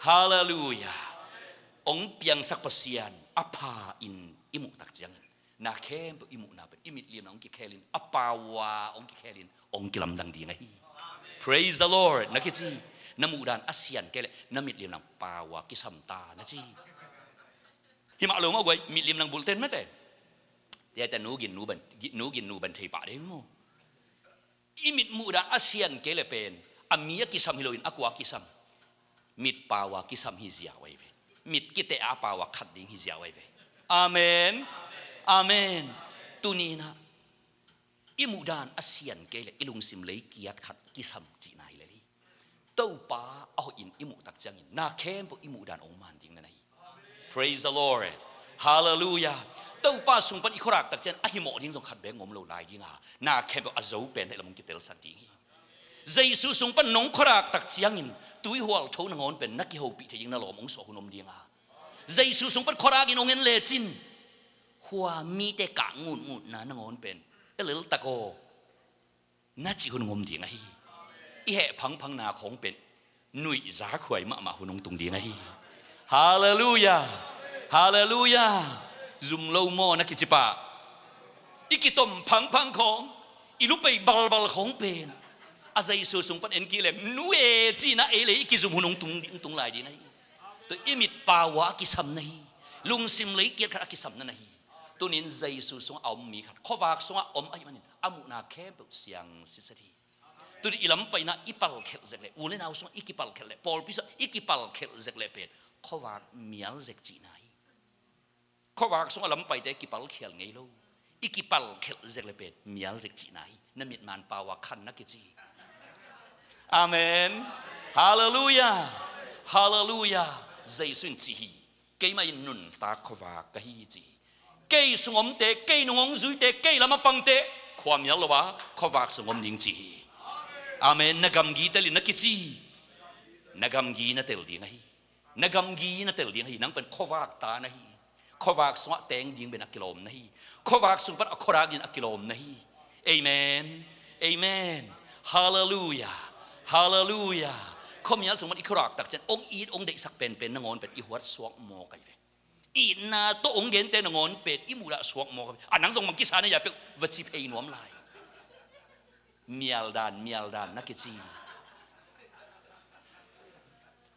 Halleluiah. Hong piangsak Pasian a pha in i muh tak ciangin, na khempeuh i muhna pen i mitliamna hong kikhelin, a power hong kikhelin, hong kilamdang ding ahi. Praise the Lord. Na kici. Na muhdan a sian kei leh na mitliamna power kisam ta na ci. Himah lo mah guai, mitliamna bulten mate. Tiate nu gin nu ban, nu gin nu ban thei pah dei maw. I mit muhdan a sian kei leh pen a mi a kisam hi loin a kua kisam? Mit power kisam hi ziau ahi ve. Mit kiteh a power khat ding hi ziau ahi ve. Amen. Amen. Tuninah i muhdan a sian kei leh i lungsim leikiat khat kisam cihna hi lel hi. Topa a hoih in i muh tak ciangin na khempeuh i muhdan hong man ding na na hi. Praise the Lord. Halleluiah. Topa sung pan i khuarak tak ciang a himawh ding zong khat bek ngom lo lai dinga, na khempeuh a zo pen hei lam hong kitelsak ding hi. Jesu sung pan nong khuarak tak ciangin tuihual tho nangawn pen na kihopih thei ding na lawm hong suah hun om dinga, Jesu sung pan khuarak in hong en lecin hua mite kah ngutngutna nangawn pen elel tak aw na cih hun hong om ding ahi. I heh phangphangna khawng pen nuihzak huai mahmah hun hong tung ding ahi. Halleluiah. Halleluiah. Zum lo maw na kici pah? I kitom phangphang khawng, i lupei balbal khawng pen a Jesu sung pan en kik leh nu e cihna ei leh i kizum hun hong tung, hong tung lai ding ahi. Tua i mit power a kisam na hi. Lungsim leikiat khat a kisam na na hi. Tunin Jesu sungah a om mi khat khuavak sungah om ahih manin a muhna khempeuh siang sitset hi. Tuni i lam paina i palkhelh zek leh, u le nau sungah i kipalkhelh leh, pawlpi sungah i kipalkhelh zek leh pen khuavak mial zek cihna hi. Khuavak sungah lam paite kipalkhial ngei lo. I kipalkhelh zek leh pen mial zek cihna hi. Na mitman power khan na kici. Amen. Halleluiah. Halleluiah. Jesu in ci hi. Keimah in nuntak khuavak ka hi ci hi. Kei sung omte, kei nung hong zuite, kei lam a pangte khua mial lo a khuavak sung om ding ci hi. Amen. Na gamgi tel in na kici. Na gamgi na tel ding ahi. Na gamgi na tel ding ahi. Nang pen khuavak ta na hi. Khuavak sungah teng ding pen a kilawm na hi. Khuavak sung pan a khuarak in a kilawm na hi. Amen. Amen. Halleluiah. Halleluiah. Khuamial sung pan i khuarak tak ciang hong it hong deihsak penpen nangawn pen i huat suak mawk ahi ve. Itna tawh hong gente nangawn pen i muhdah suak mawk ahi ve. A nang zong bang kisa na hia peuh va ci phei nuam lai. Mialdan, mialdan na kici.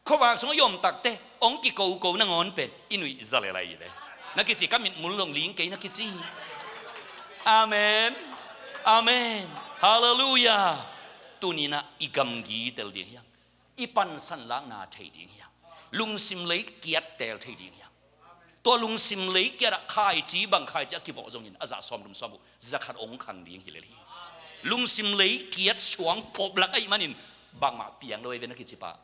Khuavak sungah i om takte hong kikoko nangawn pen i nuih za lel ahi ve. Na kici, ka mitmul zong ling kei na kici. Amen. Amen. Halleluiah. Tuninah i gamgi tel ding hiang. I pansan lakna thei ding hiang. Lungsim leikiat tel thei ding hiang. Tua lungsim leikiat ah khaici bang khaici a kivawh zongin a zah sawm lum sawm uh za khat hong khang ding hi lel hi. Lungsim leikiat suang phop lak ahih manin bangmah piang lo ahi ve na kici pah.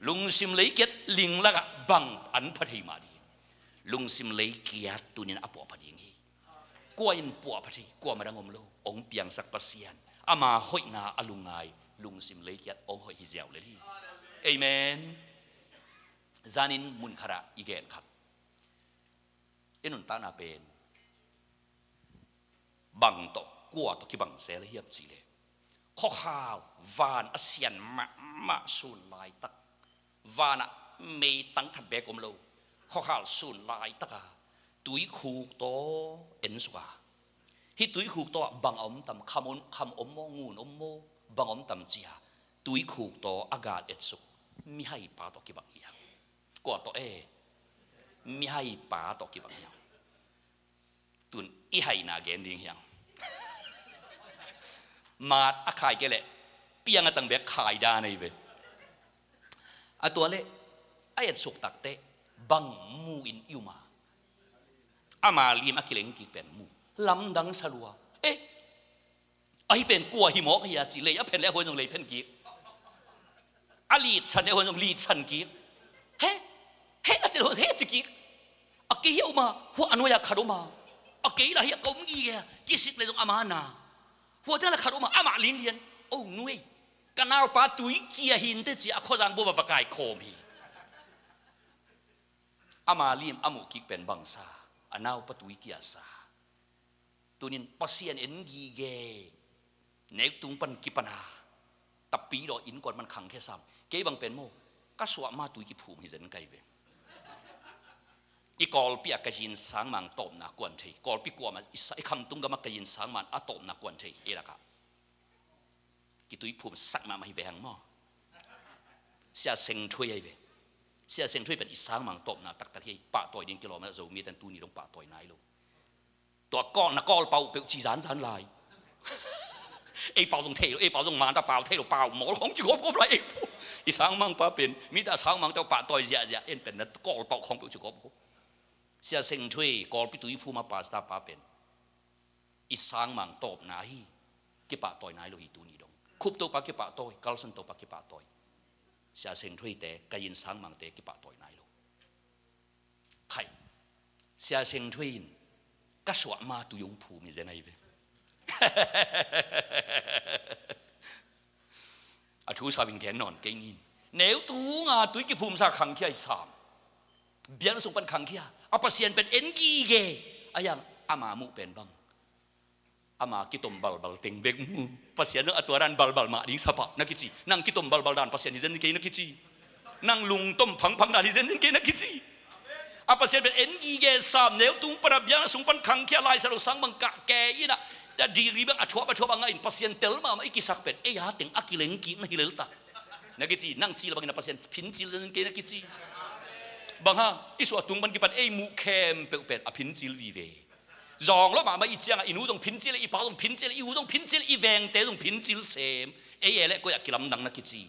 Lungsim leikiat ling lakah bang an pha thei mah ding. Lungsim leikiat tunin a puahpha ding hi. Kua in puahpha thei, kua madang om lo. Hong piangsak Pasian, ama hoihna a lungngai lungsim leikiat hong hoih hi ziau lel hi. Amen. Zanin mun khatah i gen khat, i nuntakna pen bang tawh, kua tawh kibang zel hiam cihleh, khuakhal van a sian mahmah sun laitak, vanah meitang khat beek om lo, khuakhal sun laitaka tuikhuk tawh ensuk a, hih tuikhuk tawh ah bang a om tam, kham om, kham om maw, ngun om maw, bang om tam ci-a tuikhuk tawh a gal etsuk mihaipa tawh kibang hi hang. Kua tawh e? Mihaipa tawh kibang hi hang. Tun I haina gen ding hiang. Mat a khai kei leh piang a tang bek khai dan ahi ve. A tua leh a etsuk takteh bang mu in i um a? Ama lim a kileng kik pen mu. Lamdang sa lua. Eh, ahi pen kua hi mawk hi a ci, lei a phen leh a huan zong lei phen kik. A litsan leh a huan zong litsan kik. He, he a ci leh a huan he ci kik. A kei hi a um a, hua a nuai a khat om a. A kei lah hi a ka om gige a, kisik leh zong ama na. Hua teng lah khat om a, amah linlian. O nuai, ka naupa tuikia hi inteh ci a khuazang bup a va kaikhawm hi. Ama lim a muh kik pen bang sa? A naupa tuikia sa. Tunin Pasian en gige, neutung pan kipan a, tapi daw innkuan pan khangkhia sam. Kei bang pen maw, ka suah ma tui kiphum hi zen kai ve. I Kawlpi ah ka zin sangmang tawpna kuan thei. Kawlpi kuamah i sa, i Khamtung gamah ka zin sangmang a tawpna kuan thei. Ei lakah kituiphum sak mahmah hi ve hang maw. Sia Seng Thuai ahi ve. Sia Seng Thuai pen i sangmang tawpna taktak hi. Pahtawi ding kilawm a, Zomi ten tuni dong pahtawi nai lo. Tua Kawl, na Kawl pau peuh ci zanzan lai. Ei pau zong thei lo, ei pau zong man ta pau thei lo, pau mawl khong ci gawpgawp lai ei pau. I sangmang pa pen, mi ta sangmang tawh pahtawi ziahziah, en pen na Kawl pau khong peuh ci gawpgawp. Sia Seng Thuai, Kawlpi tuiphum a pastor pa pen, i sangmang tawpna hi. Kipahtawi nai lo hi tuni dong. Khup Topa kipahtawi, Carlson Topa kipahtawi. Sia Seng Thuai te, ka yin sangmang te kipahtawi nai lo. Khai, Sia Seng Thuai in ka suah ma tui hong phum hi zen ahi ve. A thu sau in gen nawn kei ning. Neutunga tui kiphumsa khangkhia i sam. Biakna sung pan khangkhia. A Pasian pen en gige. A yang ama muh pen bang? Ama kitom balbal teng bek mu. Pasian zong a tua dan balbal mah ding sapa na kici. Nang kitom balbal dan Pasian hi zen kei na kici. Nang lungtom phangphang dan hi zen zen kei na kici. A Pasian pen en gige sam, neutung pan a biakna sung pan khangkhia, laisa lo sang bang kah kei in a, a degree bang a thuap a thuap a ngah in Pasian tel mahmah i kisak pen ei a teng a kileng kik na hi lel ta na kici. Nang cil bangin a Pasian phincil zen zen kei na kici. Bang hang, i suah tung pan kipan ei muh khempeuh pen a phincil vive. Zawng lo mahmah i ciangah i nu zong phincil, i pa zong phincil, i u zong phincil, i vengte zong phincil sem. Ei e leh koi ah kilamdang na kici.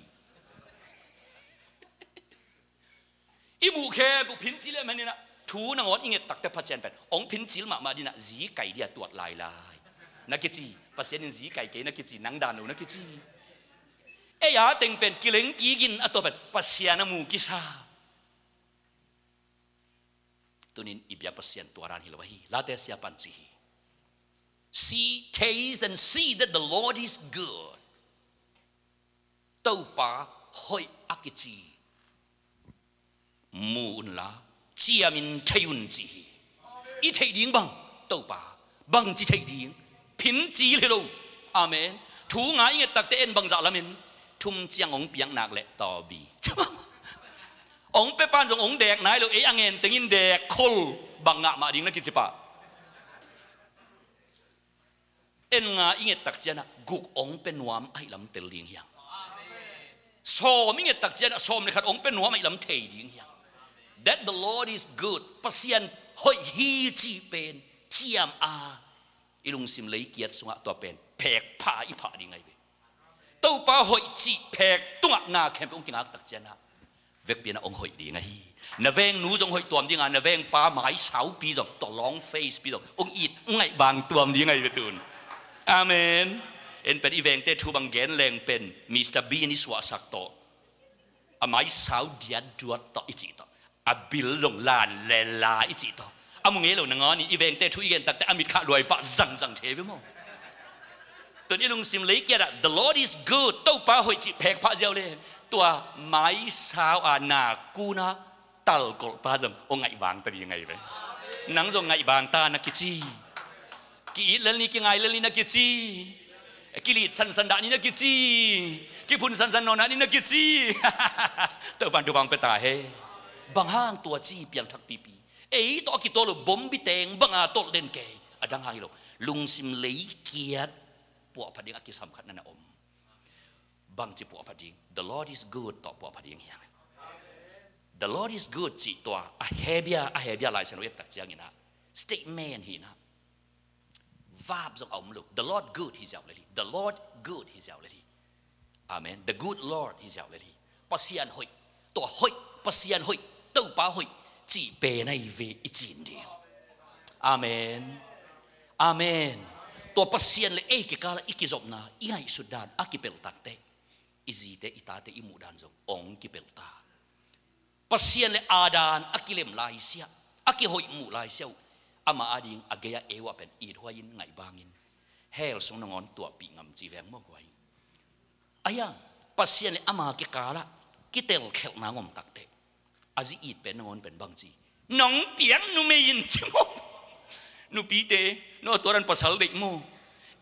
I muh khempeuh phincil leh manin ah, thu nangawn i nget takte Pasian pen hong phincil mahmah ding ah, zi kai dia tuat lailai na kici. Pasian in zi kai kei na kici, nang dan lo na kici. Ei a teng pen kileng kik in a tua pen Pasian a mu kisa. Tunin i biak Pasian tua dan hi lo ahi. Late siapan ci hi. See, taste and see that the Lord is good. Topa hoih a kici mu unla, ciamin thei un ci hi. I theih ding bang? Topa. Bangci theih ding? Phincil hi lo. Amen. Thu nga i nget takte en bangzah lamin, thum ciang hong piak nak leh tawbi. Hong pia pan zong hong dek nai lo, ei a ngen tengin dek khol. Bang ngah mah ding na kici pah? En nga i nget tak cianah guk hong pia nuam ahi lam tel ding hiang. Sawm i nget tak cianah sawm le khat hong pia nuam ahi lam thei ding hiang. That the Lord is good. Pasian hoih hi cih pen ciam a, i lungsim leikiat sungah tua pen phekpha i phah ding ahi ve. Topa hoih cih phek tungah na khempeuh hong kingak tak cianah vekpi-in ah hong hoih ding ahi. Na vengnu zong hoih tuam dinga, na vengpa maisaupi zong, tua long face pi zong hong it, hong ngaihbang tuam ding ahi ve tun. Amen. En pen i vengte thu bang gen leng pen Mister Bean i suahsak tawh, a maisau diatduat tawh i cih tawh, a bil zong lan lela i cih tawh, a mu ngei lo nangawn in i vengte thu i gen takte a mit khah luai pah zangzang thei ve maw? Tun i lungsim leikiat ah, the Lord is good, Topa hoih cih phekphah ziau le, tua maisau a na kunah talkolhpa zong hong ngaihbang ta ding ahi ve. Nang zong ngaihbang ta na kici. Ki-it lel ni, kingai lel ni na kici. Kilit sansan dah ni na kici. Kiphun sansan nawn dah ni na kici. Topan thupha hong pia ta hen. Bang hang tua ci piangthak pipi? Ei tawh a kituak lo bombi teng banga tolh den kei. A dang hang hi lo. Lungsim leikiat puahphat ding a kisam khat na na om. Bangci puahphat ding? The Lord is good tawh puahphat ding hiang. The Lord is good cih tua a Hebia, a Hebia Lai Siangtho i et tak ciangin ah, statement hi in ah, Verb zong a om lo. The Lord good hi ziau lel hi. The Lord good hi ziau lel hi. Amen. The good Lord hi ziau lel hi. Pasian hoih, tua hoih, Pasian hoih, Topa hoih cih pen ahi ve i cih ding. Amen. Amen. Tua Pasian le ei kikalah i kizopna, i ngaihsut dan a kipelh takteh, i zite, i tate, i muhdan zong hong kipelh ta. Pasian le Adam a kilem laisiah, a kihoih muh laisiah uh, ama ading a gei-ah Eva pen ithuai-in ngaih bangin hell sung nangawn tuahpih ngam ci veng maw guai. Ahi hang Pasian le ama kikalah kitelkhelhna ngom takteh, a zi it pen nangawn pen bang ci? Nong piak numei in ci maw? Nupite, no tua dan pasal deih maw?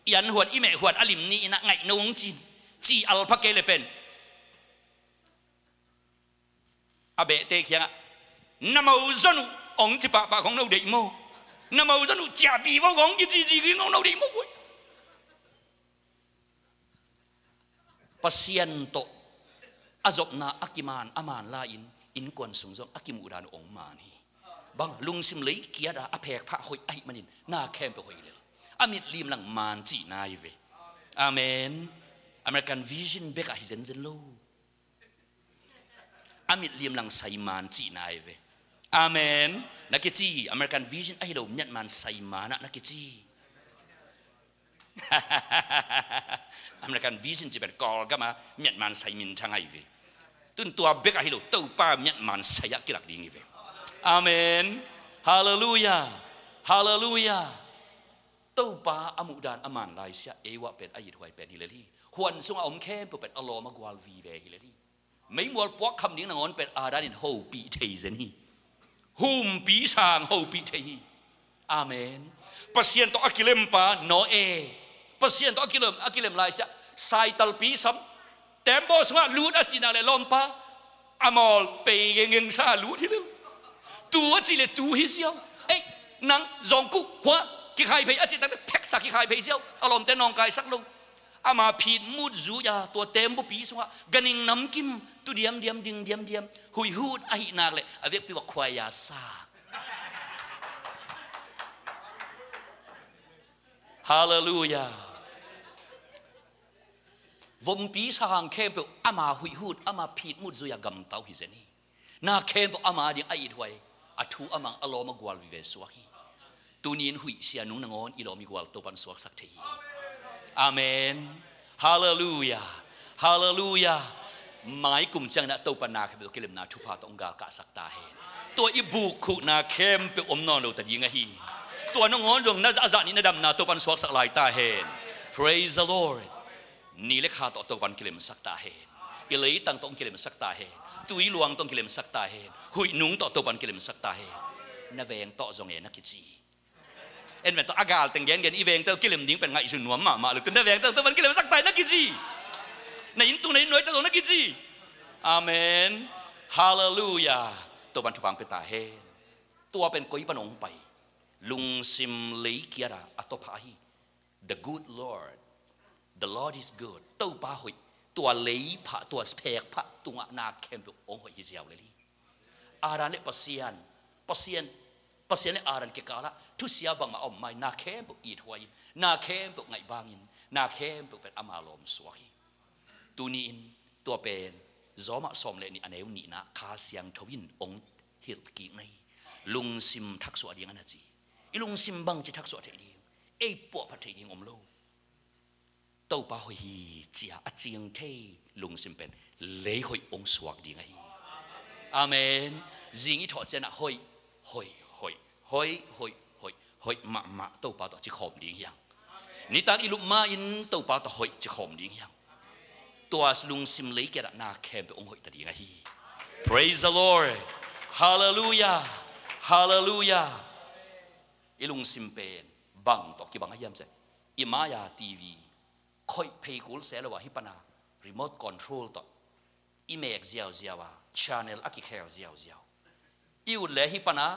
I an huan, i meh huan a lim ni-in ah ngaih no hong cin, ci alpha kei le pen a behte kiangah, na mozon uh hong ci pahpah kong no deih maw? Na mozon uh ciahpih vo kong kici ci kong no deih maw guai. Pasian tawh a zopna a kiman a man lai-in innkuan sung zong a kimuhdan uh hong man hi. Bang, lungsim lei kiat a, a phekphah hoih ahih manin na khempeuh hoih lel. A mitlim lang man cihna hi ve. Amen. American Vision bekah hi zenzen lo. A mitlim lang saiman cihna hi ve. Amen. Na kici, American Vision ahi lo, Myanmar saiman ah na kici. American Vision ci pen Kawlgam a Myanmar sai minthang ahi ve. Tun tua bek ahi lo, Topa Myanmar sai ah kilak ding hi ve. Amen. Hallelujah. Hallelujah. Topa a muhdan a man laisiah Eva pen a ithuai pen hi lel hi. Huan sungah a om khempeuh pen a lawm a gual vive hi lel hi. Meimual puak kham ding nangawn pen Adam in hopih thei zen hi. Humpi sang hopih thei hi. Amen. Pasian tawh a kilempa Noe, Pasian tawh a kilem, a kilem laisiah saitalpi sam, tembaw sungah lut a cihna le lawmpa a mawl pei gengeng sa lut hi lel. Tu a cih le tu hi ziau. Ei, nang zawngkuh hua kikhai phei a cih tak le pheksa kikhai phei ziau. A lawmte nawngkaisak lo. Ama phit mut zui a, tua tembupi sungah ganhing namkim, tu diamdiam, ding diamdiam, huihut ahih nak leh a vekpi uah khuaia sa. Hallelujah. Vompi sang khempeuh ama huihut, ama phit mut zui a gamtau hi zen hi. Na khempeuh ama ding a ithuai, a thu a mang, a lawm a gual vive suak hi. Tuni-in huihsia nung nangawn i lawm i gual Topan suaksak thei hi. Amen. Hallelujah. Hallelujah. Mai kum ciangin ah Topan na khempeuh kilemna thupha tawh hong galkahsak ta hen. Tua i bukkhukna khempeuh om nawn lo ta ding ahi. Tua nangawn zong na a zah nih na damna Topan suaksak lai ta hen. Praise the Lord. Ni le kha tawh Topan kilemsak ta hen. I leitang tawh hong kilemsak ta hen. Tui luang tawh hong kilemsak ta hen. Huih nung tawh Topan kilemsak ta hen. Na veng tawh zong e na kici. En ven tawh a gal teng gengen i veng tawh kilem ding pen ngaihsun nuam mahmah lo. Tun na veng tawh Topan kilemsak ta hen na kici. Na inn tung na inn nuai tawh zong na kici. Amen. Hallelujah. Topan thupha hong pia ta hen. Tua pen koi pan hong pai? Lungsim lei kiat a, a tawpah hi. The good Lord. The Lord is good. Topa hoih. Tua lei phah, tua phek phah tungah na khempeuh hong hoih hi ziau lel hi. Adam le Pasian, Pasian, Pasian le Adam kikalah thusia bangmah a om mai, na khempeuh ithuai-in, na khempeuh ngaih bangin, na khempeuh pen ama lawm suak hi. Tuni-in tua pen Rom ah sawm le nih a neu nihna Kha Siangtho in hong hilh kik na hi. Lungsim thaksuah ding a na ci. I lungsim bangci thaksuah theih ding? Ei puahphat theih ding om lo. Topa hoih hi cia a ciang thei lungsim pen lei hoih hong suak ding ahi. Amen. Zing i thawh ciangin ah hoih, hoih, hoih, hoih, hoih, hoih, hoih mahmah Topa tawh cikhawm ding hi hang. Nitak i lup ma-in Topa tawh hoih cikhawm ding hi hang. Tua lungsim lei kiat ah na khempeuh hong hoih ta ding ahi. Praise the Lord. Hallelujah. Hallelujah. I lungsim pen bang tawh kibang a hiam cih leh, i mai-a T V khoih phei kul se lo a, hih pan a remote control tawh i mek ziauziau a, channel a kikhel ziauziau. I ut le hih pan a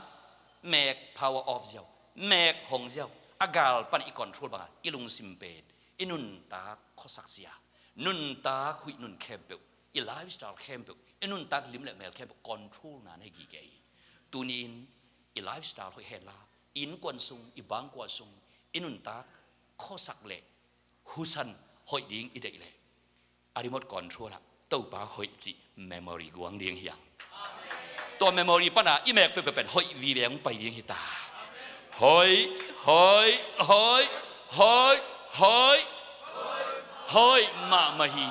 mek power off ziau, mek hong ziau, a gal pan i control bang a, i lungsim pen i nuntak khuasak zia, nuntak huih nun khempeuh, i lifestyle khempeuh, i nuntak lim le mel khempeuh control na nei gige hi. Tuni-in i lifestyle hoih hen la, i innkuan sung, i bangkua sung, i nuntak khuasak le husan hoih ding i deih le a remote control ah Topa hoih cih memory guang ding hi hang. Tua memory pana i mek peuhpeuh pen hoih vive hong pai ding hi ta. Hoih, hoih, hoih, hoih, hoih, hoih mahmah hi.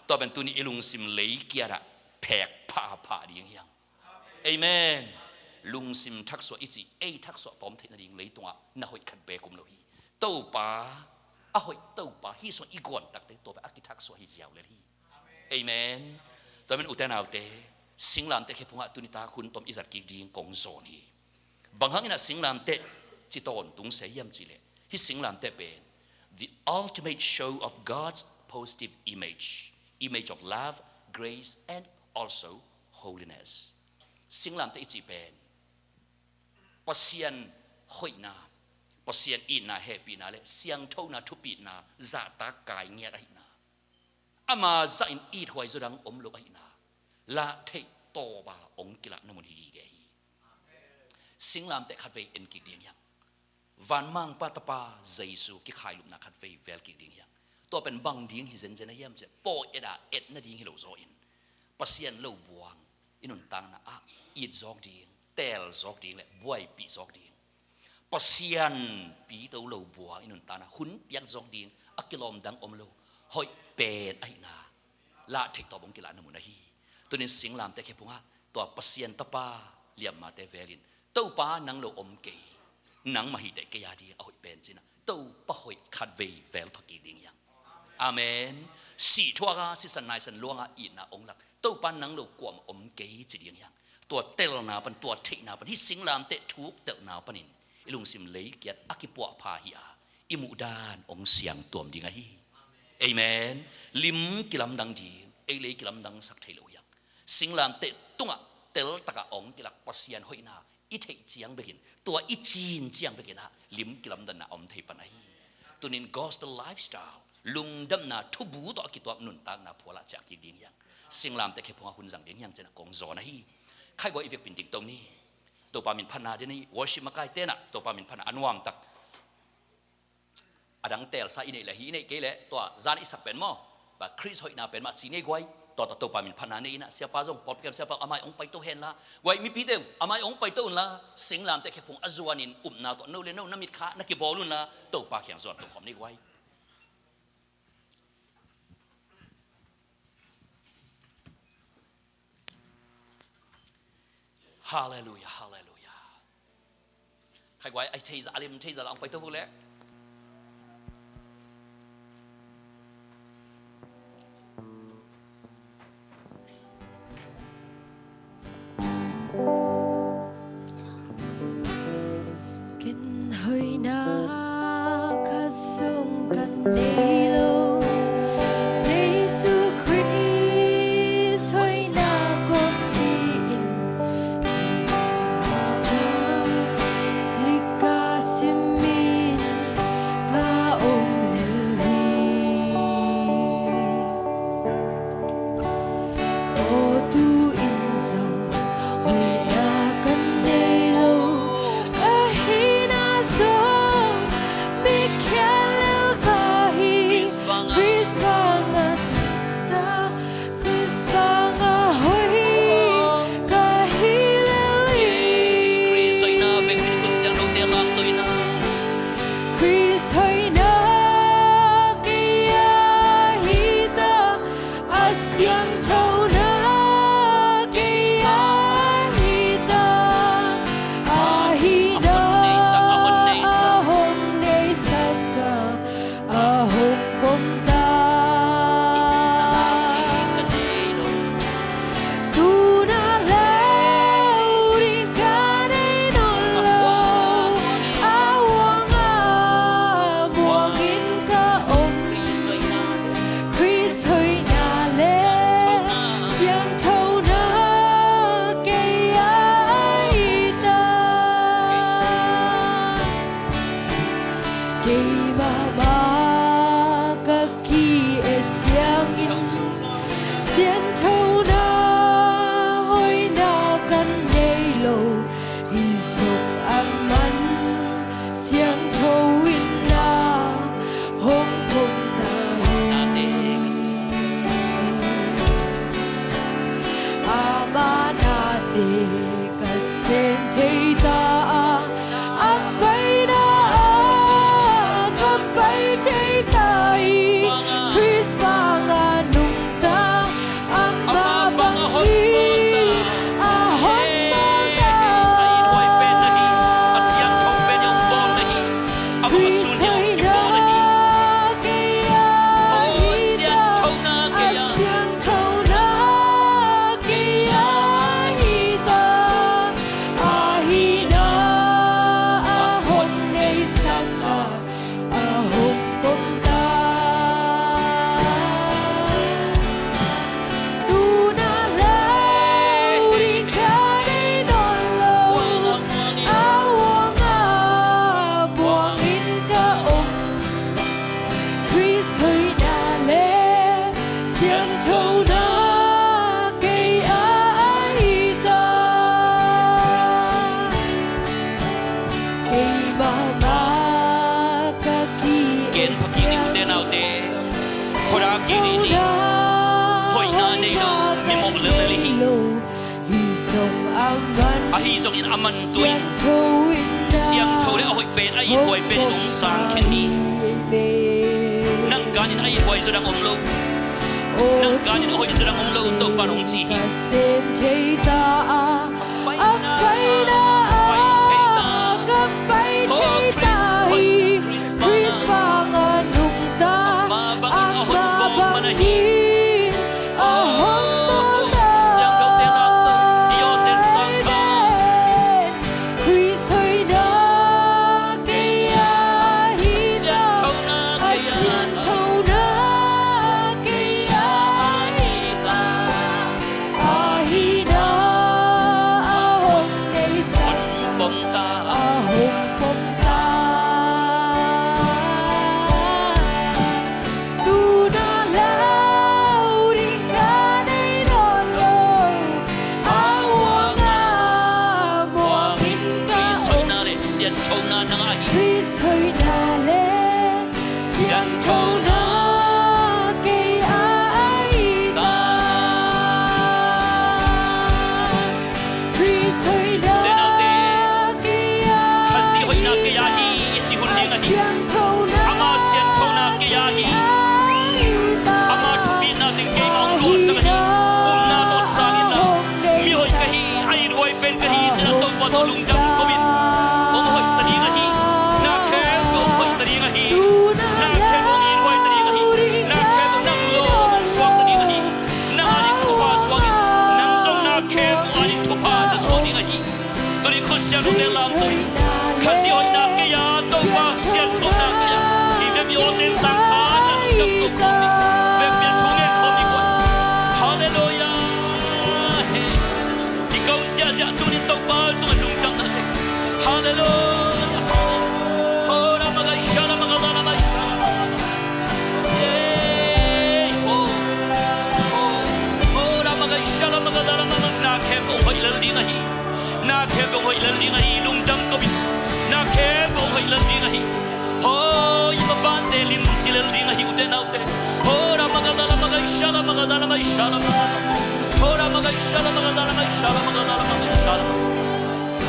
Tua pen tuni i lungsim lei kiatah phek phahphah ding hi hang. Amen. Lungsim thaksuah i cih ei thaksuah tawm theih nading leitungah na hoih khat beek om lo hi. Topa a hoih Topa hi sungah i guan takte tua pen a kithaksuah hi ziau lel hi. Amen. Tua men ute naute, singlamteh khephungah tunitak hun tom i zat kik ding kong zawn hi. Bang hangin ah singlamteh ci tawntung se hiam cihleh, hih singlamteh pen the ultimate show of God's positive image, image of love, grace and also holiness. Singlamteh i cih pen Pasian hoihna, Pasian itna, hehpihna le siangthona thupitna zahtak kai ngiat ahihna, ama zahin ithuai zaw dang om lo ahihna lah theih tawpa hong kilahna mun hi gige hi. Singlamteh khatvei en kik ding hi hang. Vanmangpa Tapa Jesu kikhailupna khatvei vel kik ding hi hang. Tua pen bang ding hi zenzen a hiam cihleh, pawi et a et nading hi lo zawin Pasian lo buang i nuntakna ah it zawk ding, teel zawk ding le buaipih zawk ding. Pasian pito lo buang i nuntakna hun piak zawk ding a kilawm dang om lo hoih pen ahihna lah theih tawp hong kilahna mun ahi. Tunin singlamteh khephungah tua Pasian Tapa liammatte velin, Topa nang lo om kei, nangmah hi teh kei a ding a hoih pen cinah Topa hoih khatvei vel pha kik ding hi hang. Amen. Sih thuaka sisan naisan luanga itna hong lak, Topa nang lo kuamah om kei ci ding hi hang. Tua telna pan, tua theihna pan, hih singlamteh thuk telna panin i lungsim lei kiat a kipuahpha hi a, i muhdan hong siangtuam ding ahi. Amen. Lim kilamdang ding, ei lei kilamdang sak thei lo hi hang. Singlamteh tungah teltakah hong kilak Pasian hoihna i theih ciang bekin, tua i cin ciang bekin ah lim kilamdanna a om thei pan ahi. Tunin gospel lifestyle, lungdamna thubu tawh a kituak nuntakna phualah ciah kik ding hi hang. Singlamteh khephungah hun zang ding hi hang cinah kong zawn ahi. Khaiguai i vekpi in dingto ni. Topa min phatna ding ni. Worship makai tenah Topa min phatna a nuamtak a dang teelsa i neih leh hi, i neih kei leh tua zan i sak pen maw, ba Khrist hoihna pen mah ci nei guai. Tua tawh Topa min phatna nei inah, siapa zong pawlpi kam siapa amah hong paito henla guai, mipite amah hong paito unla, singlamteh khephung a zuanin upna tawh no le no na mitkha na kibawl unla, Topa kiang zuan tokhawm nei guai. Halleluia, halleluia. Khaiguai a thei zah, a lim thei zah zah hong paito vuk leh. Ken hoihna khat zong kan nei lo, Jesu Khrist hoihna kong hi in, dikka simin thei ta a, a paina ah ka pai thei ta hi. Khrist vanga nungta, ama bang hi, a hong bawl ta. Khrist hoihna kei a hi ta, a siangthona kei a hi ta, a hihna a hong neisak a, a hong pom ta. Tuna lau ding ka nei nawn lo, a uang a buang in ka om. Khrist hoihna le siangthona kei a hi ta. Keimah mah ka ki-et. Ken pha kik ni, ute naute. Khuadak kik ni. Hoihna nei lo, mimawh lel lel hi. Ahi zongin a man tuin siangtho le a hoih pen, a ithuai pen in hong sang khin hi. Nang kanin a ithuai zaw dang om lo, nang kanin a hoih zaw dang om lo, Topa'n hong ci hi. Ka sem thei ta a, a paina ah ka pai thei ta hi. Khrist vanga nungta, ama bang hi, a hong bawl ta. Khrist hoihna kei a hi ta, a siangthona kei a hi ta. A hihna a hong neisak, a hong pom ta. Tuna lau ding ka nei nawn lo, a uang a buang in ka om. Khrist hoihna le siangthona nang a hi. Khrist hoihna le siangthona kei a hi ta. Khrist hoihna kei a hi ta. Khazih hoihna kei a hi, i ci hun ding ahi. Ama siangthona kei a hi. Ama thupina teng keimah hong gualzang ahi. Upna tawh sang inla, mi hoih ka hi, a ithuai pen ka hi, ci-in Topa tawh lungdam ko in. Hong hoih ta ding ahi. Na khempeuh hong hoih ta ding ahi. Na khempeuh hong ithuai ta ding ahi. Na khempeuh nang lawm hong suak ta ding ahi. Nang ading thupha suak in. Nang zong na khempeuh ading thupha na suak ding ahi. Tuni khut siangtho teng lamto in. Khazih hoihna kei a, Topa siangthona kei a. I vep i awte sang pha na lungdam ko khawm ni. Vep pian thu ngen khawm ni ko. Halleluiah. He. I ko ziahziah tunin Topa tungah lungdam na teng. Halleluiah. Ho, la, ma, ga, sha, la, ma, ga, la, la, ma, sha. Hey, ho, ho, ho, la, ma, ga, sha, la, ma, ga, la, la, ma, ma, na khempeuh hoih lel ding ahi. Na khempeuh hoih lel ding ahi, lungdam ko in. Na khempeuh hoih lel ding ahi. Ho, i mabante lim ci lel ding ahi, ute naute. Ho, la, ma, ga, la, la, ma, ga, sha, la, ma, ga, la, la, ma, sha, la, ma, ga, la. Ho, la, ma, ga, sha, la, ma, ga, la, la, ma, sha, la, ma, ga, la, la, ma, ga, sha, la.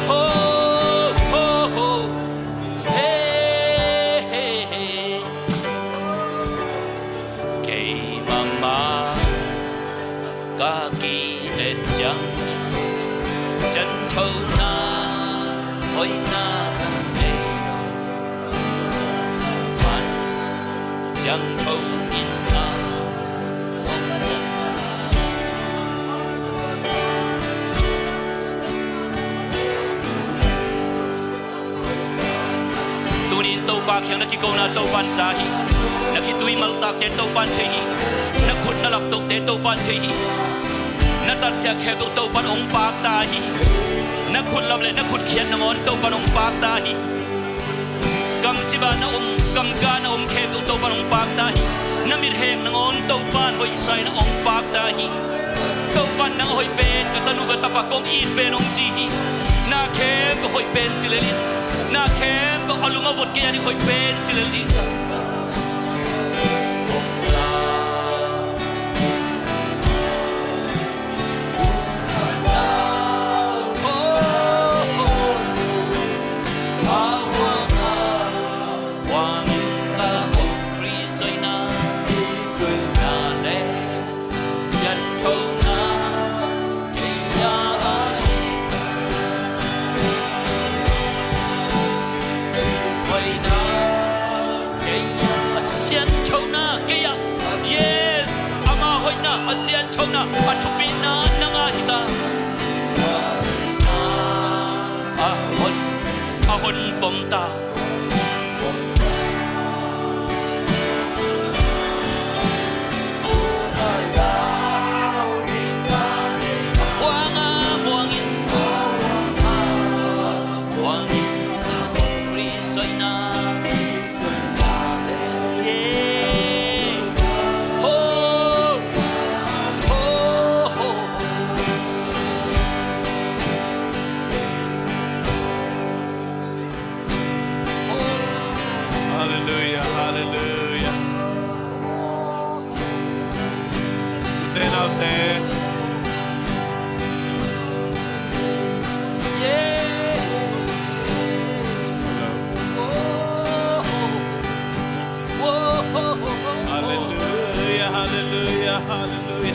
Ho, ho, ho. He, he, he. Keimah mah ka ki-et ciang, siangthona hoihna ka nei lo. Siangtho in a Tunin Topa kiang na kikona Topa'n za hi. Na khitui maltakte Topa'n thei hi. Na khut na laptohte Topa'n thei hi. Na tatsiah khempeuh Topa'n hong pakta hi. Na khut lap le na khut khiat nangawn Topa'n hong pakta hi. Kamcipa na om, kamka na om khempeuh Topa'n hong pakta hi. Na mithek nangawn Topa'n hoihsa in hong pakta hi. Topa'n nang a hoih pen, ka tanu ka tapa kong it pen hong ci hi. Na khempeuh hoih pen ci lel in. Na khempeuh a lum a vot kei a ding hoih pen ci lel ding. A hon, a hon pom ta. Buang a, buang in. Buang in. Khrist hoihna. Yeah. Ho. Ho, ho. Halleluia, halleluia. Tute naute. Halleluia, halleluia, halleluia.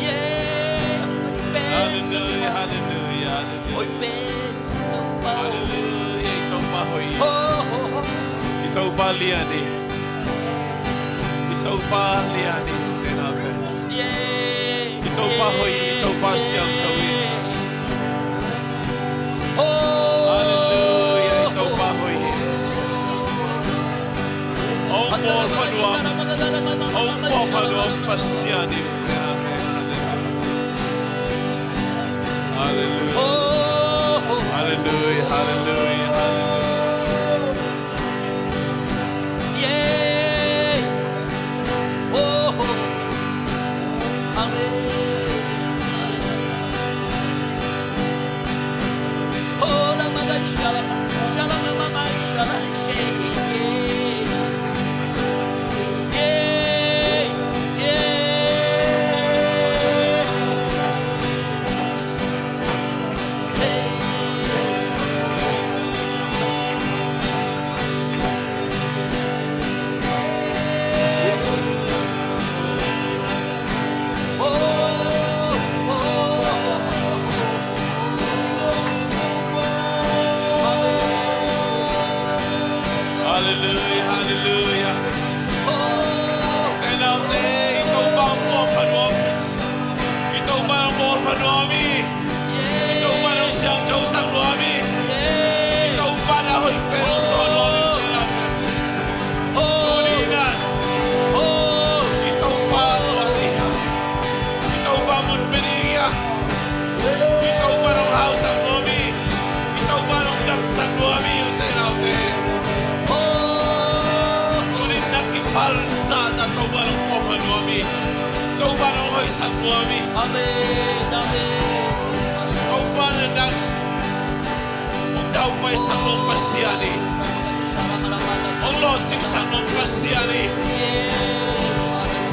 Halleluia, halleluia, halleluia. Halleluia, i Topa hoih. I Topa lian hi. I Topa lian hi, tute naute. I Topa hoih, i Topa siangtho hi. Halleluia, i Topa hoih hi. Hong pawlpha nuam, hong pawlpha nuam Pasian hi. Halleluia. Halleluia, halleluia, halleluia. Yeah. Oh, amen. Oh, la maga shala, shala mama shala she. Yeah, yeah. Halleluia, halleluia. Tena te, i Topa hong pawlpha nuam. I Topa hong pawlpha nuam hi. I Topa hong siangthosak nuam hi. I Topa na hoih pen hong sawl nuam hi. Tena te. Tuni in ah, i Topa nuam hi a, i Topa mun pen hi a, i Topa nong hausak nuam hi, i Topa nong damsak nuam hi, ute naute. Tuni in na kiphal zahzah Topa nong pawlpha nuam hi, Topa nong hoihsak nuam hi. Amen, amen. Topa na dang hong daupaisak nuam Pasian hi. Hong lawhcingsak nuam Pasian hi.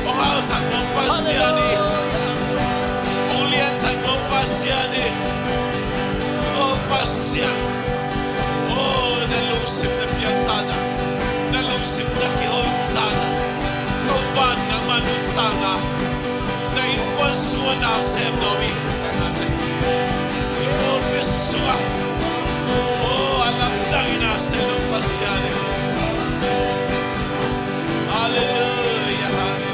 Hong hausak nuam Pasian hi. Hong liansak nuam Pasian hi. Aw Pasian, aw na lungsim na piang zahzah, na lungsim na kiho zahzah, Topa nangmah nuntakna na innkuan sungah na sem nuam hi. I pulpit sungah, aw, a lamdang in a sem nuam Pasian hi. Halleluia, halleluia.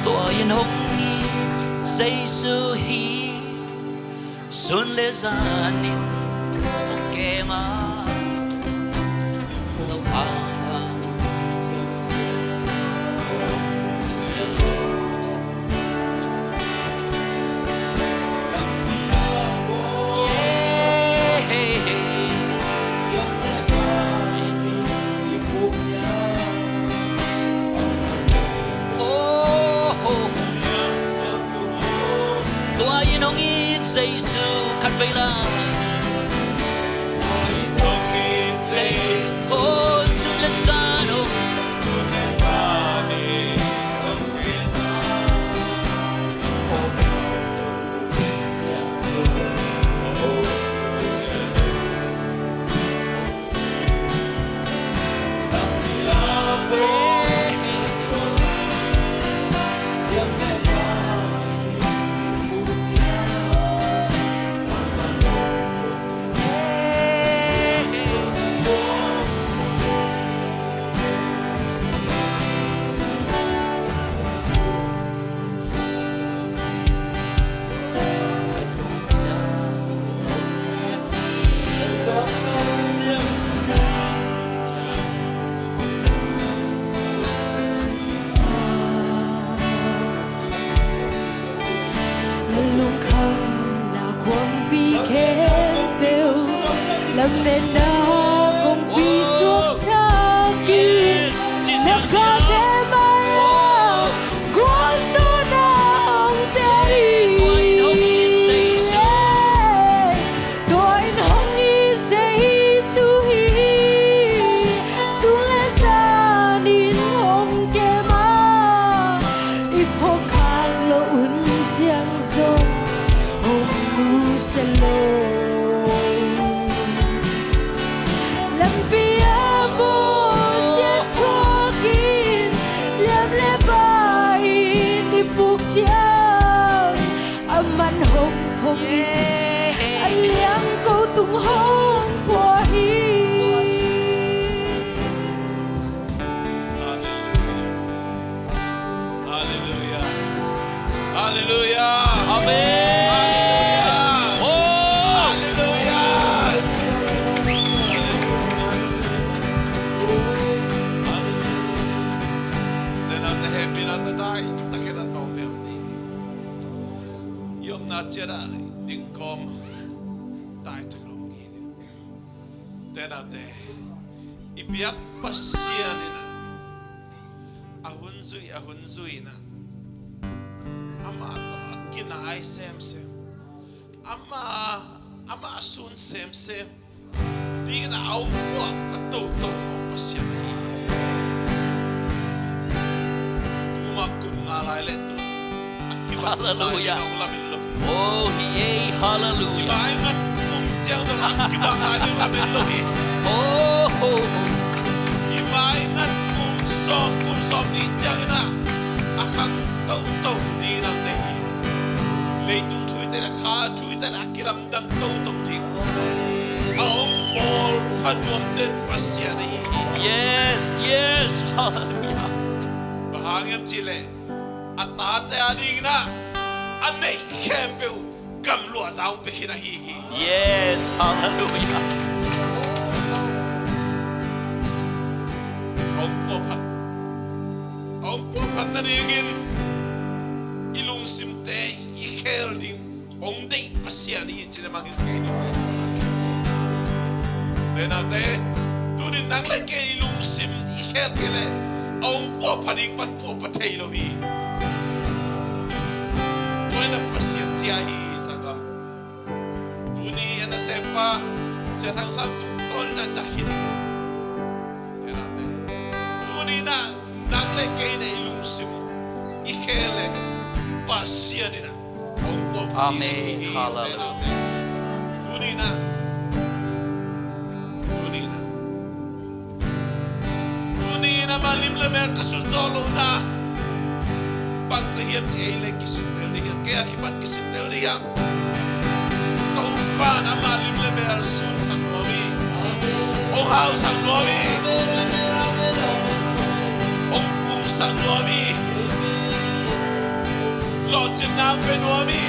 Tua in hong it Jesu hi, sun le zan in hong kem a, lo hang hang. Tua in hong it Jesu khat vei la. Tua in hong it Jesu. Oh, sun le zan oh. Na lungkhamna khuampi khempeuh, lametna kongpi suaksak in, na khate mai-ah gualzawhna hong pia in. Tua in hong it Jesu hi, sun le zan in hong kem a, i phawk khak loh hun ciang zong hong mu se lo. Liang ko tung hong pua hi. Halleluia. Halleluia. Halleluia. Amen. Halleluia. Oh. Halleluia. Halleluia. Halleluia. Tena te happy na ta dai, ta ke na tong be om ding. I omna ciat ah ding kawm dai ta kawm ding. Tena te, i biak Pasian in ah, a hun zui, a hun zui in ah, amah tawh a kinai semsem, amah, amah a sun semsem dingin a om pua pha toto Pasian ahi hi. Tuma kum nga lai le tu a kibang lai ding a hong lamen lo hi. Oh, hi ei, halleluia. I maingat kum ciang dong a kibang lai ding a hong lamen lo hi. Oh, oh, oh. I maingat kum sawm, kum sawm ni ciangin ah a khang toto ding a nei hi. Leitung thuite le kha thuite le a kilamdang toto ding a hong bawl pha nuam den Pasian ahi hi. Yes, yes, halleluia. Bang hang hiam cih leh a tate a dingin ah a neih khempeuh gamluah za hong pia khin ahi hi. Yes, halleluia. A hong puaphat, a hong puaphat nadingin i lungsimte i khel ding hong deih Pasian hi cih na mangin kei ni. Tena te, tuni nang le kei i lungsim i khel kei leh a hong puapha ding pan puapha thei lo hi. Tua in ah Pasian zia hi, sanggam. Tuni a nasempa Sia Thang Sang tungtawn in ah zak hi. Tena te, tuni in ah nang le kei in ah i lungsim i khel leh Pasian in ah hong puapha ding hi. Amen. Halleluia. Tena te, tuni in ah, tuni in ah, tuni in ah amah lim le mel ka sut zawh lohna bang ta hiam cih ei le kisintel ding hiam, kei a kipan kisintel ding hiam? Topa in amah lim le mel sunsak nuam hi. Hong hausak nuam hi. Hong pumsak nuam hi. Lawhcinna hong pia nuam hi.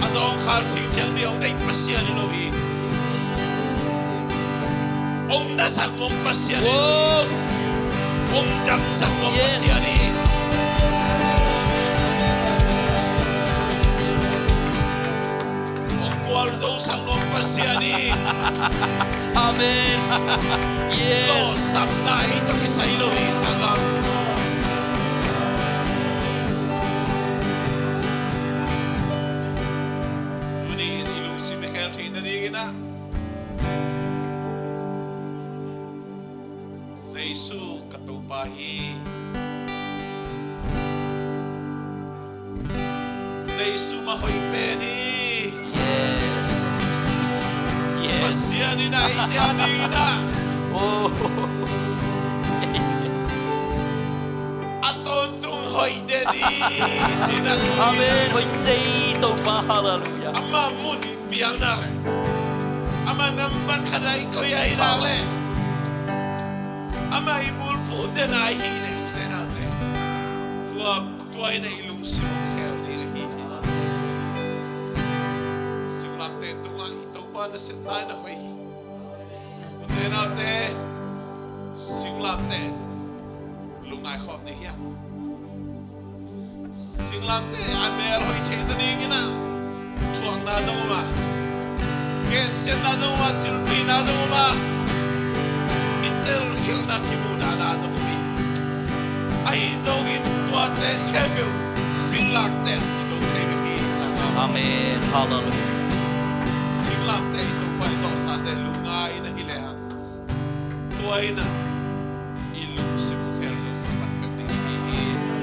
A zawngkhal cingciang ding hong deih Pasian hi lo hi. Hong nasak nuam Pasian hi. Wow. Hong damsak nuam Pasian hi. Hong gualzosak nuam Pasian hi. Amen. Yes. Lawhsapna ei tawh kisai lo hi, sanggam. Tuni in i lungsim i khel theih nadingin ah Jesu ka Topa hi. Jesu mah hoih pen hi. Yes. Yes. Pasian in ah eite a dingin ah, oh, a tawntung hoih den hi, ci-in ah. Amen. Hoih ci-in Topa. Halleluia. Amah mun i piang nak leh, amah nambat khat ah i koih ahih nak leh, amah i bulphuh den ahih leh, ute naute, tua, tua in ah i lungsim hong khel ding ahi hi. Singlamteh tungah i Topa nasepna in ah hoih hi. Ute naute, singlamteh lungngai khawm ding hiam? Singlamteh a mel hoih theih nadingin ah thuakna zong om a, gensiatna zong om a, cilpihna zong om a, kitelkhialhna, kimudahna zong om hi. Ahi zongin tuate khempeuh singlamteh ah kizo thei bek hi, sanggam. Amen. Halleluia. Singlamteh i Topa i zawhsate lungngai in ah hi lehang, tua in ah i lungsim khel hi, sa pan pek ding hi, hi, sa.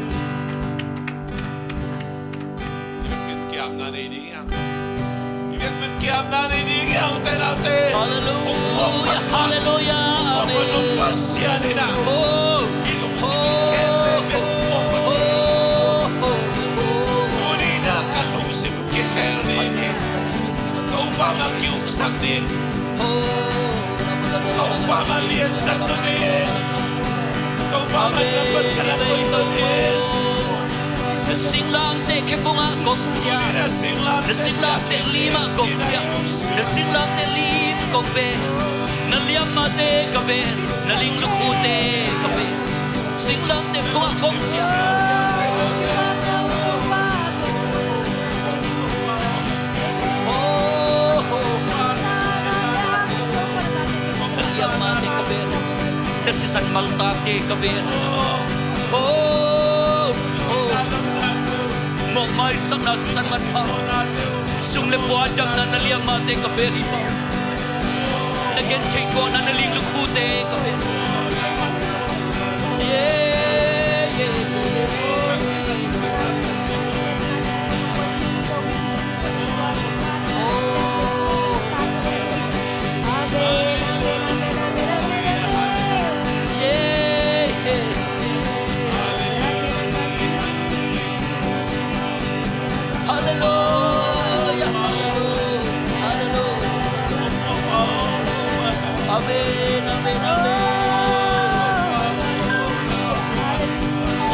I biakinn kiamna nei ding hiam? I biakinn kiamna nei ding hiam, ute naute? Halleluia, halleluia. Amen. Pasian in ah, oh, i lungsim i khel leh bek, oh, oh, oh, oh, oh, tuni in ah ka lungsim Kikhel ding hi. Topa mah ki-uksak ding. Topa mah liansak ding hi. Topa mah nambat khat ah koih ding hi. Na singlamteh khe bung ah kong ciah. Na singlamteh lim ah kong ciah. Na singlamteh lim kong beh. Na liammate ka beh. Na ling lukhute ka beh. Singlamteh bung ah kong ciah. Oh, oh. Na liammate ka beh. Na sisan maltakte ka beh. Oh, oh. Mawhmaisakna, sisan manpha, sum le pai damna, na liammate ka beh hi. Na gentheih khawhna, na ling lukhute ka beh. Yeah, yeah, yeah. Oh. Yeah, yeah. Hallelujah. Hallelujah. Amen, amen, amen.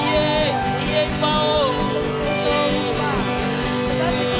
Yeah, yeah, Pau. Yeah.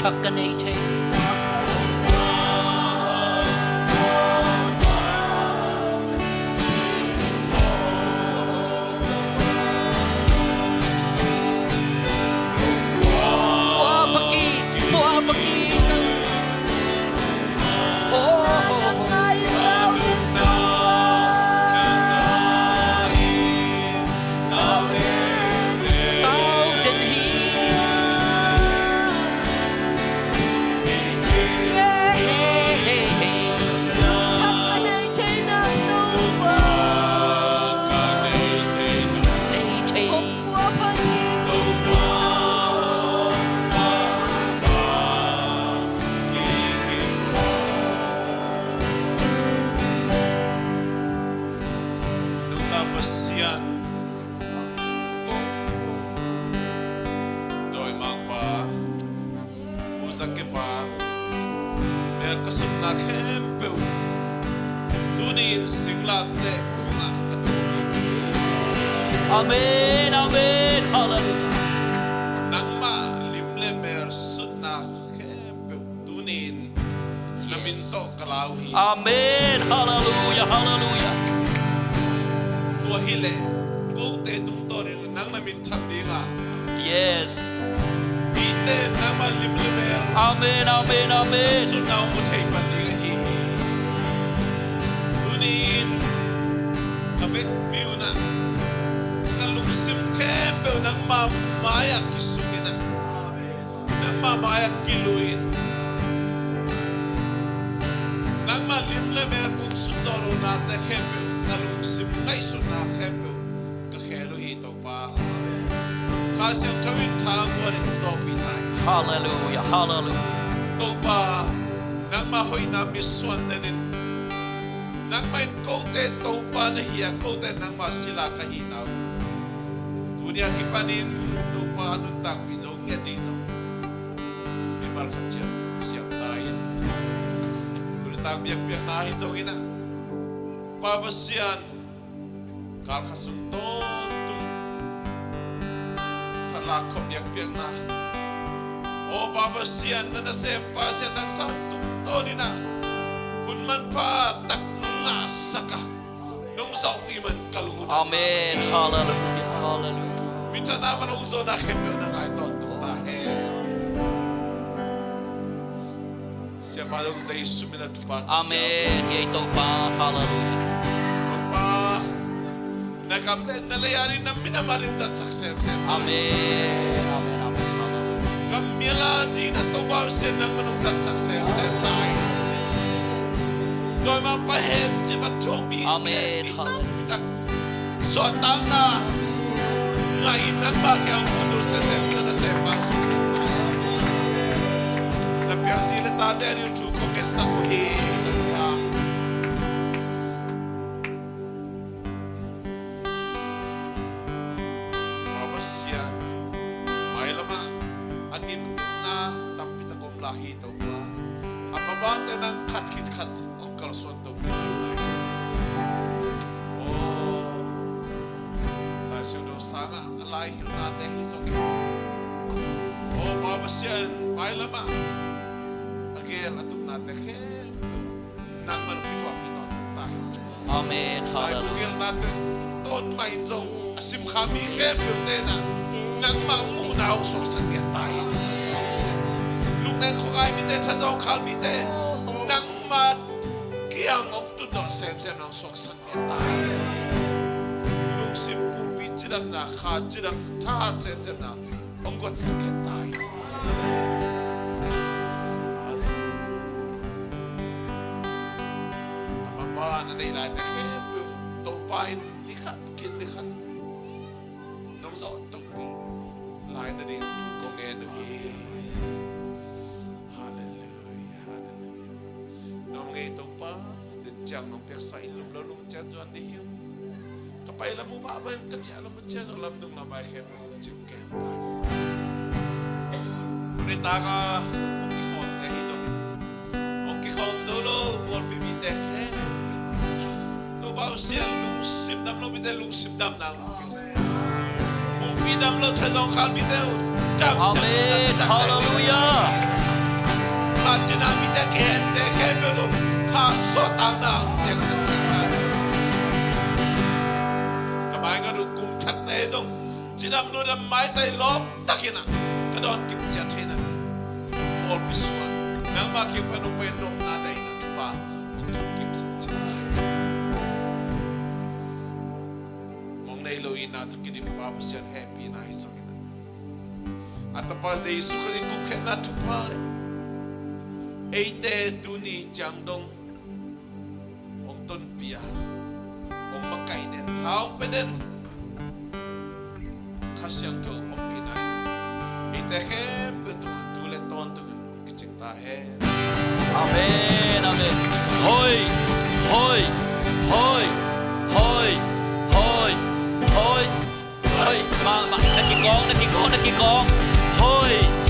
Thak ka nei thei. Tua paki, tua paki. Oh, oh, oh. Tau den hi. Thak ka nei thei na Topa. Nei thei. Kong pua phan hi. Nungta Pasian, dawimangpa, uzakepa, mel ka sutna khempeuh tuni-in singlamteh phungah ka tun kik hi. Amen, amen, halleluiah. Nangmah lim le mel sutna khempeuh tuni-in na min tawh ka lau hi. Amen. Halleluiah, halleluiah. Tua hileh kote tungtawnin nang na min thang ding a. Yes. Mite nangmah lim le mel. Amen, amen, amen. Sutna mu thei pan ding ahi hi. Tuni-in ka vekpi un ah ka lungsim khempeuh nangmah mai-ah kisungin ah. Nangmah mai-ah kilui-in, nangmah lim le mel kong sunzawh lohnate khempeuh, ka lungsim ngaihsutna khempeuh ka khel uh hi, Topa. Kha Siangtho in tha buanin zawhpih ta in. Halleluiah, halleluiah. Topa, nangmah hoihna mitsuan nenin, nangmah in kote Topa na hi a, kote nangmah sila ka hihna uh. Tuni a kipanin Topa nuntakpih zo ngiat ding zong mimal khat ciat siam ta in. Tuni tak biakpiakna hi zongin ah, Pa Pasian, kal khat sung tawntung thalak khop biakpiakna, aw Pa Pasian, na nasempa Sia Thang Sang tungtawnin ah hun manpha tak nong ngahsak a, nong zawh ding man ka lung uh. Amen. Halleluiah. Halleluiah. Minthanna man hong zawhna khempeuh na ngai tawntung ta hen. Siapa zong Jesu min a thupha. Amen. Hi ei Topa. Halleluiah. Topa, na gam le na lei a ding na min a man in zatsak semsem. Amen. Amen. Amen. Halleluiah. Gam mial a ding na Topa Pasian nangmah nong zatsak semsem ta hi. Dawimangpa hen cip a thuak mi. Amen. Khen mi tampi tak suahtakna ngah in nangmah kiang hong tung semsem na nasempa suaksak ta hi. Na piangsi na tate a ding thu kong ngetsak uh hi. Pa Pasian, mailamah a gimtupna tampi tak om lai hi Topa. A mabante nang khat khit khat hong kalsuan Topa hi lai. Aw, Lai Siangtho sangah a lai hilhnate hi zong hi. Aw Pa Pasian, mailamah a gel a tupnate khempeuh nangmah nong kithuahpih tawntung ta hi. Amen. Lai Halleluiah. Bugelnate tungtawn mah in zong a simkha mi khempeuhte in ah nangmah muhna hong suaksak ngiat ta hi. Lungdam khuangai mite, Thazawng khal mite nangmah kiang hong tutdawh semsem na hong suaksak ngiat ta hi. Lungsim pumpi cidamna, kha cidam, thahat semsem na hong guatsak ngiat ta hi. Halleluiah. A mabang a nei laite khempeuh Topa in ni khat khit ni khat nong zawh tokpih lai nading thu kong ngen uh hi. Halleluiah, halleluiah. Nong ngei Topa, den ciang nong piaksa in lum lo lum cian zuan ding hi. Ka pai lam uh mahmah in ka ciah lam uh cian zong lam nung lam ai khem cim kem ta. Tuni taka hong kikhawmte hi zongin, hong kikhawm zo lo pawlpi mite khempeuh Topa uh sian lungsim dam lo mite lungsim dam nang. Pumpi dam lo Thazawng khal mite uh dam sian. Amen. Halleluiah. Kha cina mite kihente khempeuh zong kha suahtakna piaksak thei ta. Ka mai ngat uh kum thakte zong cinam lunam maitai lawp takin ah ka dawn kim ciat thei na ni. Pawlpi sungah nangmah kiang pan hong pai nopna daihna thupha hong tun kimsak ciat ta. Mong nei lo itna tawh kidim pa Pasian hehpihna hi zongin ah, a Tapa Jesu Khrih in gupkhiatna thupha le eite tuni ciang dong hong tonpih a, hong makaih den, tha hong pia den Kha Siangtho ompihna in eite khempeuh tungah tu le tawntungin hong kician ta hen. Amen, amen. Hoi, hoi, hoi, hoi, hoi, hoi, hoi. Mah, mah, na kikawng, na kikawng, na kikawng. Hoi.